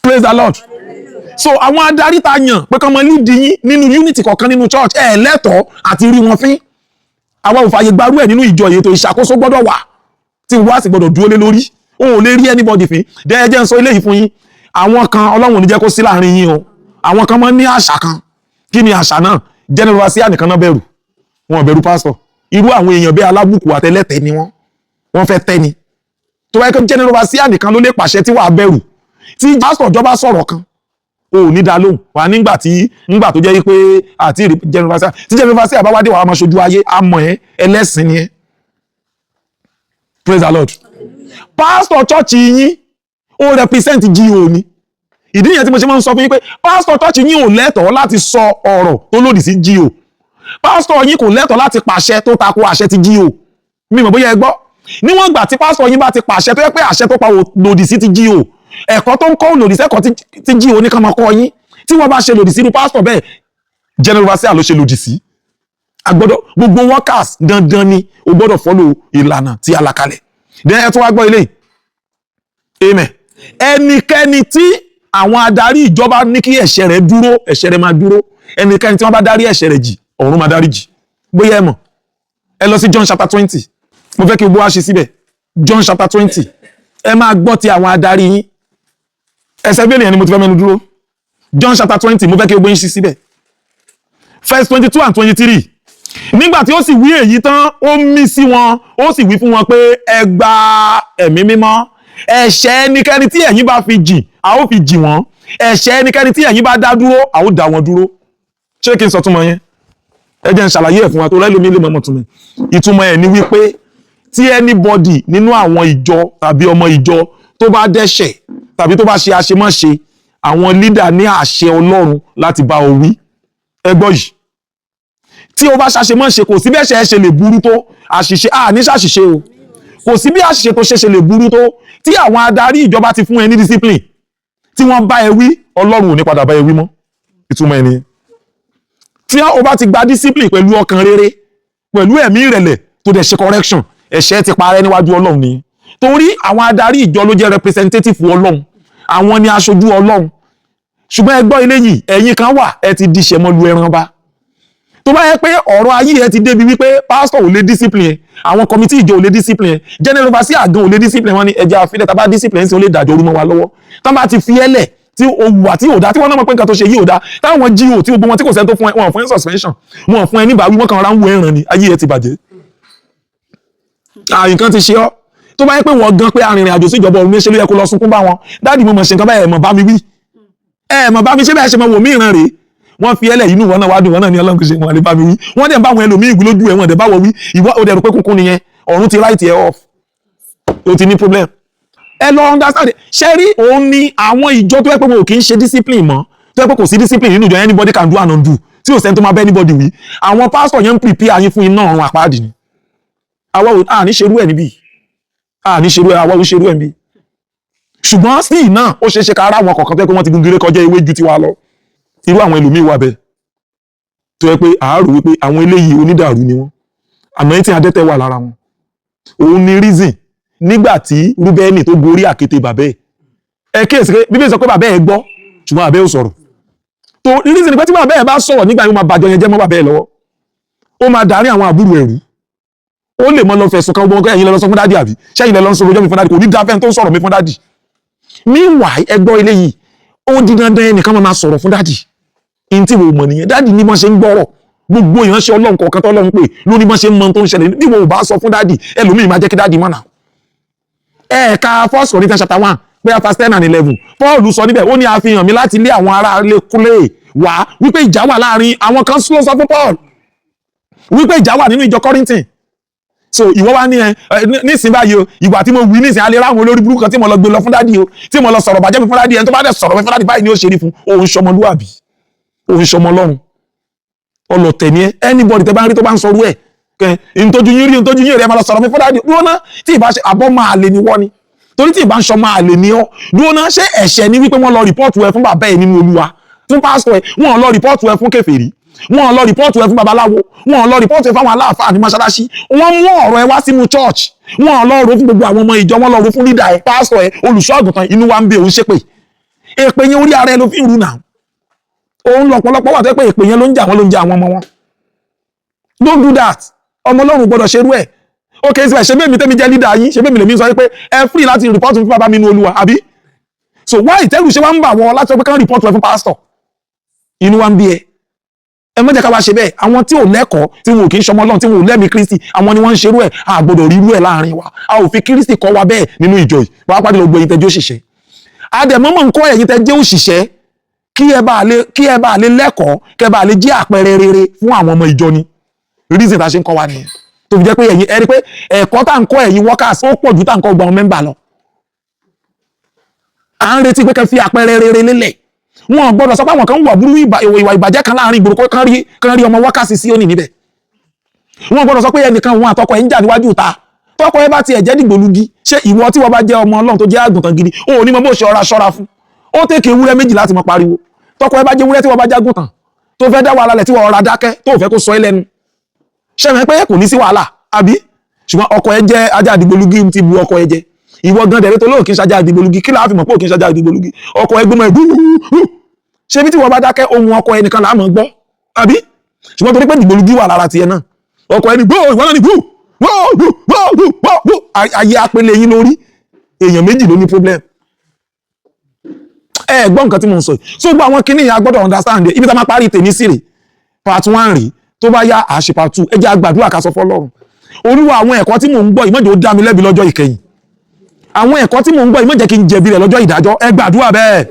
Praise the Lord. So àwọn adarí ta yàn pé kán mọ lead yín nínú unity kọ̀ọ̀kan nínú church, ẹ̀ lẹ́tọ̀ọ́ àti rí wọn fín. Àwa ò fààyè gbarú ẹ̀ nínú ìjọ. Ètò ìṣàkóso gbọ́dọ̀ wà tí wọ́n á sì gbọ́dọ̀ dúró lé lórí. O ò lè rí anybody fín. Dẹ́ẹ́jẹ́ ń sọ eléyìí fún yín. Àwọn kan, Ọlọ́run ò ní jẹ́ kó sí láàrin yín o, àwọn kan máa ń ní àṣà kan. Kí ni àṣà náà? General overseer nìkan náà bẹ̀rù, wọn ò bẹ̀rù pastor. Irú àwọn èèyàn bẹ́ẹ̀, alábùkù àtẹlẹ́tẹ̀ ni wọ́n. Wọ́n fẹ́ tẹ́ ni. Tó bá yẹ kó general overseer nìkan ló lè pàṣẹ tí wàá bẹ̀rù, tí pastor ìjọba sọ̀rọ̀ kan, o ò ní dá lóhùn wà nígbà tí nígbà tó jẹ́ pé àti general overseer, tí general overseer bá wá dé, wàá máa ṣojú ayé àmọ́ ẹ ẹlẹ́sìn ni ẹ. Praise the Lord. Pastor church yín, ó represent GO ni. Ìdí yẹn tí mo ṣe máa ń sọ fún yín pé pastor church yín ò lẹ́tọ̀ọ́ láti sọ ọ̀rọ̀ tó lòdì sí GO. Pastor yín kò lẹ́tọ̀ọ́ láti pàṣẹ tó tako àṣẹ ti GO. Mi mọ̀ bóyá ẹ gbọ́. Níwọ̀n ìgbà tí pastor yín bá ti pàṣẹ tó yẹ pé àṣẹ tó pa lòdì sí ti GO, ẹ̀kọ́ tó ń kọ́ lòdì sẹ́kọ̀ọ́ tí GO ní ká máa kọ́ yín, tí wọ́n bá ṣe lòdì sí irú pastor bẹ́ẹ̀, general overseer ló ṣe lòdì sí. A gbọ́dọ̀, gbogbo workers, dandan ni, o gbọ́dọ̀ follow ìlànà tí a là kalẹ̀. Then ẹ tún wá gbọ́ ilé. Amen. Ẹnikẹ́ni tí àwọn adarí ìjọba ní kí ẹ̀ṣẹ̀ rẹ̀ dúró, ẹ̀ṣẹ̀ rẹ̀ máa dúró. Ẹnikẹ́ni tí wọ́n bá dárí ẹ̀ṣẹ̀ rẹ̀ jì, ọ̀run máa dárí jì. Bóyá ẹ mọ̀, ẹ lọ sí John chapter 20. Mo fẹ́ kí gbogbo wa ṣe síbẹ̀. John chapter 20. Ẹ máa gbọ́ ti àwọn adarí yín. Ẹsẹ̀ bíbélì yẹn ni mo ti fẹ́ mẹ́nu dúró. John chapter 20, mo fẹ́ kí gbogbo yín ṣí síbẹ̀, verse 22 and 23. Nígbà tí ó sì wí èyí tán, ó mí sí wọn, ó sì wí fún wọn pé, "Ẹ gba ẹ̀mí mímọ́. Ẹ̀ṣẹ̀ ẹnikẹ́ni tí ẹ̀yin bá fi jì, a ó fi jì wọ́n. Ẹ̀ṣẹ̀ ẹnikẹ́ni tí ẹ̀yin bá dá dúró, a ó dá wọn dúró." Ṣé kí n sọ túmọ̀ yẹn? Ẹ jẹ́ n ṣàlàyé ẹ̀ fún wa tó lẹ́lómi lè mọ̀mọ́ túmọ̀. Ìtumọ̀ ẹ̀ ni wípé tí anybody nínú àwọn ìjọ tàbí ọmọ ìjọ tó bá dẹ́ṣẹ̀ tàbí tó bá ṣe àṣemáṣe, àwọn leader ní àṣẹ Ọlọ́run láti bá ọ wí. Ẹ gbọ́ yìí, tí o bá ṣàṣemáṣe, kò sí bí ẹ̀ṣẹ̀ ẹ ṣe lè burú tó, àṣìṣe, à ní ṣàṣìṣe o, kò sí bí àṣìṣe tó ṣe ṣe lè burú tó, tí àwọn adarí ìjọba ti fún ẹ ní discipline, tí wọ́n bá ẹ wí, Ọlọ́run ò ní padà bá ẹ wí mọ́. Ìtumọ̀ ẹ nìyẹn. Tí o bá ti gba discipline pẹ̀lú ọkàn rere, pẹ̀lú ẹ̀mí ìrẹ̀lẹ̀, tó dẹ̀ ṣe correction, ẹ̀ṣẹ̀ ti parẹ́ níwájú Ọlọ́run nìyẹn. Torí àwọn adarí ìjọ ló jẹ́ representative Ọlọ́run, àwọn ni aṣojú Ọlọ́run. Ṣùgbọ́n ẹ gbọ́ ilé yìí, ẹ̀yin kan wà, ẹ ti di ṣẹ̀mọ́lu ẹran bá. Tó bá yẹ pé ọ̀rọ̀ ayé ẹ ti débi wípé pastor ò lè discipline ẹ, àwọn committee ìjọ ò lè discipline ẹ, general overseer gan ò lè discipline wọn, ní ẹja àfilẹ̀, tá bá discipline sí, ó lè dàjọ́ orú mọ́ wa lọ́wọ́. Tá bá ti fi ẹ́ lẹ̀, tí o wà tí ò dá, tí wọ́n náà mọ̀ pé nǹkan tó ṣe yìí ò dá, táwọn GO tí gbogbo wọn, tí kò sẹ́ni tó fún ẹ, wọn fún ẹ suspension, wọn fún ẹ níbàáwí, wọn kàn ra ń wo ẹran ni, ayé ẹ ti bàjẹ́. Nǹkan ti ṣe ọ́. Tó bá yẹ pé wọ́n gan pé arìnrìn àjò sí ìjọba ọ̀run ní ṣe ló yẹ kó lọ sunkún bá wọn: "Daddy, mo mọ̀ ṣe nǹkan báyìí, ẹ̀ mọ̀ bá mi wí, ẹ̀ mọ̀ bá mi ṣe bẹ́ẹ̀ ṣe mọ̀ wò mí ìran rèé." Wọ́n fi ẹlẹ̀ inú wọn náà wá dùn, wọn náà ní Ọlọ́run kò ṣe wọn lè bá mi wí. Wọ́n dẹ̀ ń bá àwọn ẹlòmíì wí lójú ẹ̀, wọ́n dẹ̀ bá wọ wí. Ìwọ ò dẹ̀ rò pé kúnkún nìyẹn. Ọ̀run ti write ẹ off, o ti ní problem. Ẹ lọ understand. Ṣe rí, òun ni àwọn ìjọ tó yẹ pé wọn ò kì í ṣe discipline mọ́, tó yẹ pé kò sí discipline nínú ìjọ, anybody can do and undo, tí ò sẹ́ni tó máa bẹ́ anybody wí, àwọn pastor yẹn ń prepare yín fún iná ọ̀run àpáàdì ni. Àwa ò à ní ṣerú ẹ̀ níbí, à ní ṣerú ẹ̀, àwa ò ṣerú ẹ̀ níbí. Ṣùgbọ́n sí náà, ó ṣeé ṣe ká ara àwọn kọ̀ọ̀kan tó yẹ pé wọ́n ti gun gèrè kọjá ewé ju tiwa lọ. Irú àwọn ẹlòmíì wà bẹ́ẹ̀ tó yẹ pé àárò wípé àwọn eléyìí onídàrú ni wọ́n, àmọ́ tí adẹ́tẹ̀ wà lára wọn. Òun ni reason nígbà tí Rúbẹ́nì tó gorí àkéte bàbá ẹ̀, ẹ kíyèsí pé Bíbélì sọ pé bàbá ẹ̀ gbọ́, ṣùgbọ́n bàbá ẹ̀ ò sọ̀rọ̀. Tó reason ni pé tí bàbá ẹ̀ bá sọ̀rọ̀ nígbà yẹn, ó máa bàjọ́ yẹn jẹ́ mọ́ bàbá ẹ̀ lọ́wọ́, ó máa darí àwọn àbúrò ẹ̀rú, ó lè mọ lọ fẹ̀sùn kan gbọ́n, "Ẹ̀yin lẹ lọ sọ fún daddy, àbí ṣẹ́yìn lẹ lọ sọ ọjọ́ mi fún daddy?" Kò ní dáfẹ́ tó ń sọ̀rọ̀ mi fún daddy. Meanwhile, ẹ gbọ́ eléyìí, ó di dandan ẹnìkan máa sọ̀rọ̀ fún daddy. In tí mo mọ̀ nìyẹn. Daddy ní bọ́n ṣe ń gbọ́rọ̀. Gbogbo ìránṣẹ́ Ọlọ́run kọ̀ọ̀kan tó Ọlọ́run pè ló ní bọ́n ṣe ń mọ tó ń ṣẹlẹ̀. Bí mo ò bá sọ fún daddy, ẹlòmíì máa jẹ́ kí daddy mọ̀nà. Ẹ̀ẹ̀ka First Corinthians chapter 1, bóyá verse 10 and 11, Paul sọ níbẹ̀, ó ní àfihàn mi láti lé àwọn ará ilé kúlẹ̀ wá wípé ìjà wà láàrin àwọn kan. Ló sọ fún Paul wípé ìjà wà nínú ìjọ Corinthian. So ìwọ wá ní ẹ nísìnyí báyìí o, ìwà tí mo wí nísìnyí, alẹ́ ráwọn olórí burúkú kan tí mo lọ gbé lọ fún daddy o, tí mo lọ sọ̀rọ̀ bàjẹ́ mi fún daddy. Ẹni tó bá dẹ̀ sọ̀rọ̀ mi fún daddy báyìí ni ó ṣe rí fún òun. Ṣọmọlúwàbí, òun ṣọmọ Ọlọ́run. Ọlọ̀tẹ̀ ni ẹ. Anybody tẹ bá ń rí tó bá ń sọrú ẹ̀ kẹ, ntọ́jú yín rí, ntọ́jú yín rí, ẹ máa lọ sọ̀rọ̀ mi fún daddy. Dúró ná, tí ìbá ṣe àbọ̀ máa lè ní wọ́n ni, torí tí ìbá ń sọ máa lè ní ọ́. Dúró ná, ṣé ẹ̀ṣẹ̀ ni wípé wọ́n lọ report ẹ fún bàbá ẹ nínú Olúwa, fún pásítọ̀ ẹ? Wọ́n lọ report ẹ fún kèfèrí, wọ́n lọ report ẹ fún babaláwo, wọ́n lọ report ẹ fún àwọn aláàfáà ní mọ́ṣáláṣí. Wọ́n mú ọ̀rọ̀ ẹ wá sínú church, wọ́n lọ rò fún gbogbo àwọn ọmọ ìjọ, wọ́n lọ rò fún leader ẹ, pásítọ̀ ẹ, olùṣọ́ àgùntàn. Inú wa ń bí òun ṣépè. Èpè yẹn, orí ara ẹ ló fi ń rú nà. Òun lọ́pọ̀lọpọ̀ wà tó yẹ pé èpè yẹn ló ń jà wọ́n, ló ń jà àwọn ọmọ wọn. Don't do that. Ọmọ Ọlọ́run gbọ́dọ̀ ṣerú ẹ̀. Ok, ṣe ṣe bẹ́ẹ̀ mi tẹ́mi jẹ́ leader yín, ṣe bẹ́ẹ̀ mi lèmi sọ pé ẹ free láti report fún bàbá mi nínú Olúwa, àbí? So why ìtẹ́rù ṣe wá ń bà wọ́n láti sọ pé kán report ẹ fún pastor? Inú wa ń bí ẹ. Ẹ má jẹ́ ká wá ṣe bẹ́ẹ̀. Àwọn tí ò lẹ́kọ̀ọ́, tí wọn ò kì í ṣọmọ Ọlọ́run, tí wọn ò lẹ́mìí Kristi, àwọn ni wọ́n ń ṣerú ẹ̀. A gbọ́dọ̀ rí irú ẹ̀ láàrin wa. A ò fi Kristi kọ́ wa bẹ́ẹ̀ nínú ìjọ yìí, pàápàá jùlọ gbogbo ẹ̀yin tẹ́ jẹ́ òṣìṣẹ́. Àdẹ̀mọ́mọ́ ń kọ́ ẹ̀yin tẹ́ jẹ́ òṣìṣẹ́ kí ẹ bá lè lẹ́kọ̀ọ́, kí ẹ bá lè jẹ́ àpẹẹrẹ rere fún àwọn ọmọ ìjọ ni. Reason tá a ṣe ń kọ́ wa nìyẹn, tó fi jẹ́ pé ẹ̀yin ẹ rí pé ẹ̀kọ́ tá à ń kọ́ ẹ̀yin workers, ó pọ̀ ju tá à ń kọ́ gbọ́n member lọ. À ń retí pé kẹ́ fi àpẹẹrẹ rere lélẹ̀. Wọn gbọ́dọ̀ sọ pé àwọn kan wà burú, ìwà ìbàjẹ́ kan láàrin ìgboro, kán rí ọmọ workers sí òní níbẹ̀. Wọn gbọ́dọ̀ sọ pé ẹnìkan, òun àtọkọ ẹ̀ ń jà níwájú ta. Tọkọ ẹ bá tiẹ̀ jẹ́ dìgbòlugi, ṣé ìwọ tí wọ́n bá jẹ́ ọmọ Ọlọ́run tó jẹ́ àgùntàn gidi, ó ní mọ bó ṣe ọra ṣọ́ra fún? Ó tèkè ewúrẹ́ méjì láti mọ pariwo. Tọkọ ẹ bá jẹ́ ewúrẹ́, tí wọ́n bá jágùntàn tó fẹ́ dá wàhálà lẹ̀, tí wọ́n ọra dákẹ́, tó fẹ́ kó sọ ẹ́ lẹ́nu, ṣẹ́mi pé kò ní sí wàhálà, àbí? Ṣùgbọ́n ọkọ ẹ jẹ́ ajá àdìgbòlugi, ti bu ọkọ ẹ jẹ. Ìwọ gan dẹ̀rẹ́ tó lóòkì ń ṣajá àdìgbòlugi, kí láà fi mọ̀ pé òkì ń ṣajá àdìgbòlugi? Ọkọ ẹ gbọ́mọ ẹ gbúgbúgbú. Ṣé bí tí wọ́n bá dákẹ́, ohun ọkọ ẹ nìkan là á mọ̀ gbọ́, àbí? Ṣùgbọ́n torí pé dìgbòlugi wà lára tiẹ̀ náà, ọkọ ẹ ní gbó, ìwọ náà ní gbó gbó gbó gbó gbó. Ayé apele yín lórí. Èèyàn méjì ló ní problem. Ẹ gbọ́ nǹkan tí mo ń sọ yìí. So gbọ́ àwọn kinní yẹn, a gbọ́dọ̀ understand. Ibi tá a máa parí tèmi sí rè, part one rèé. Tó bá yá, àṣe part two. Ẹ jẹ́ a gbàdúrà, ká sọ fọ́lọ́run: Olúwa, àwọn ẹ̀kọ́ tí mò ń gbọ́ yìí, má jẹ́ ó dá mi lẹ́bi lọ́jọ́ ìkẹyìn. Àwọn ẹ̀kọ́ tí mò ń gbọ́ yìí, má jẹ́ kí n jẹ̀bi rẹ̀ lọ́jọ́ ìdájọ́. Ẹ gbàdúrà bẹ́ẹ̀.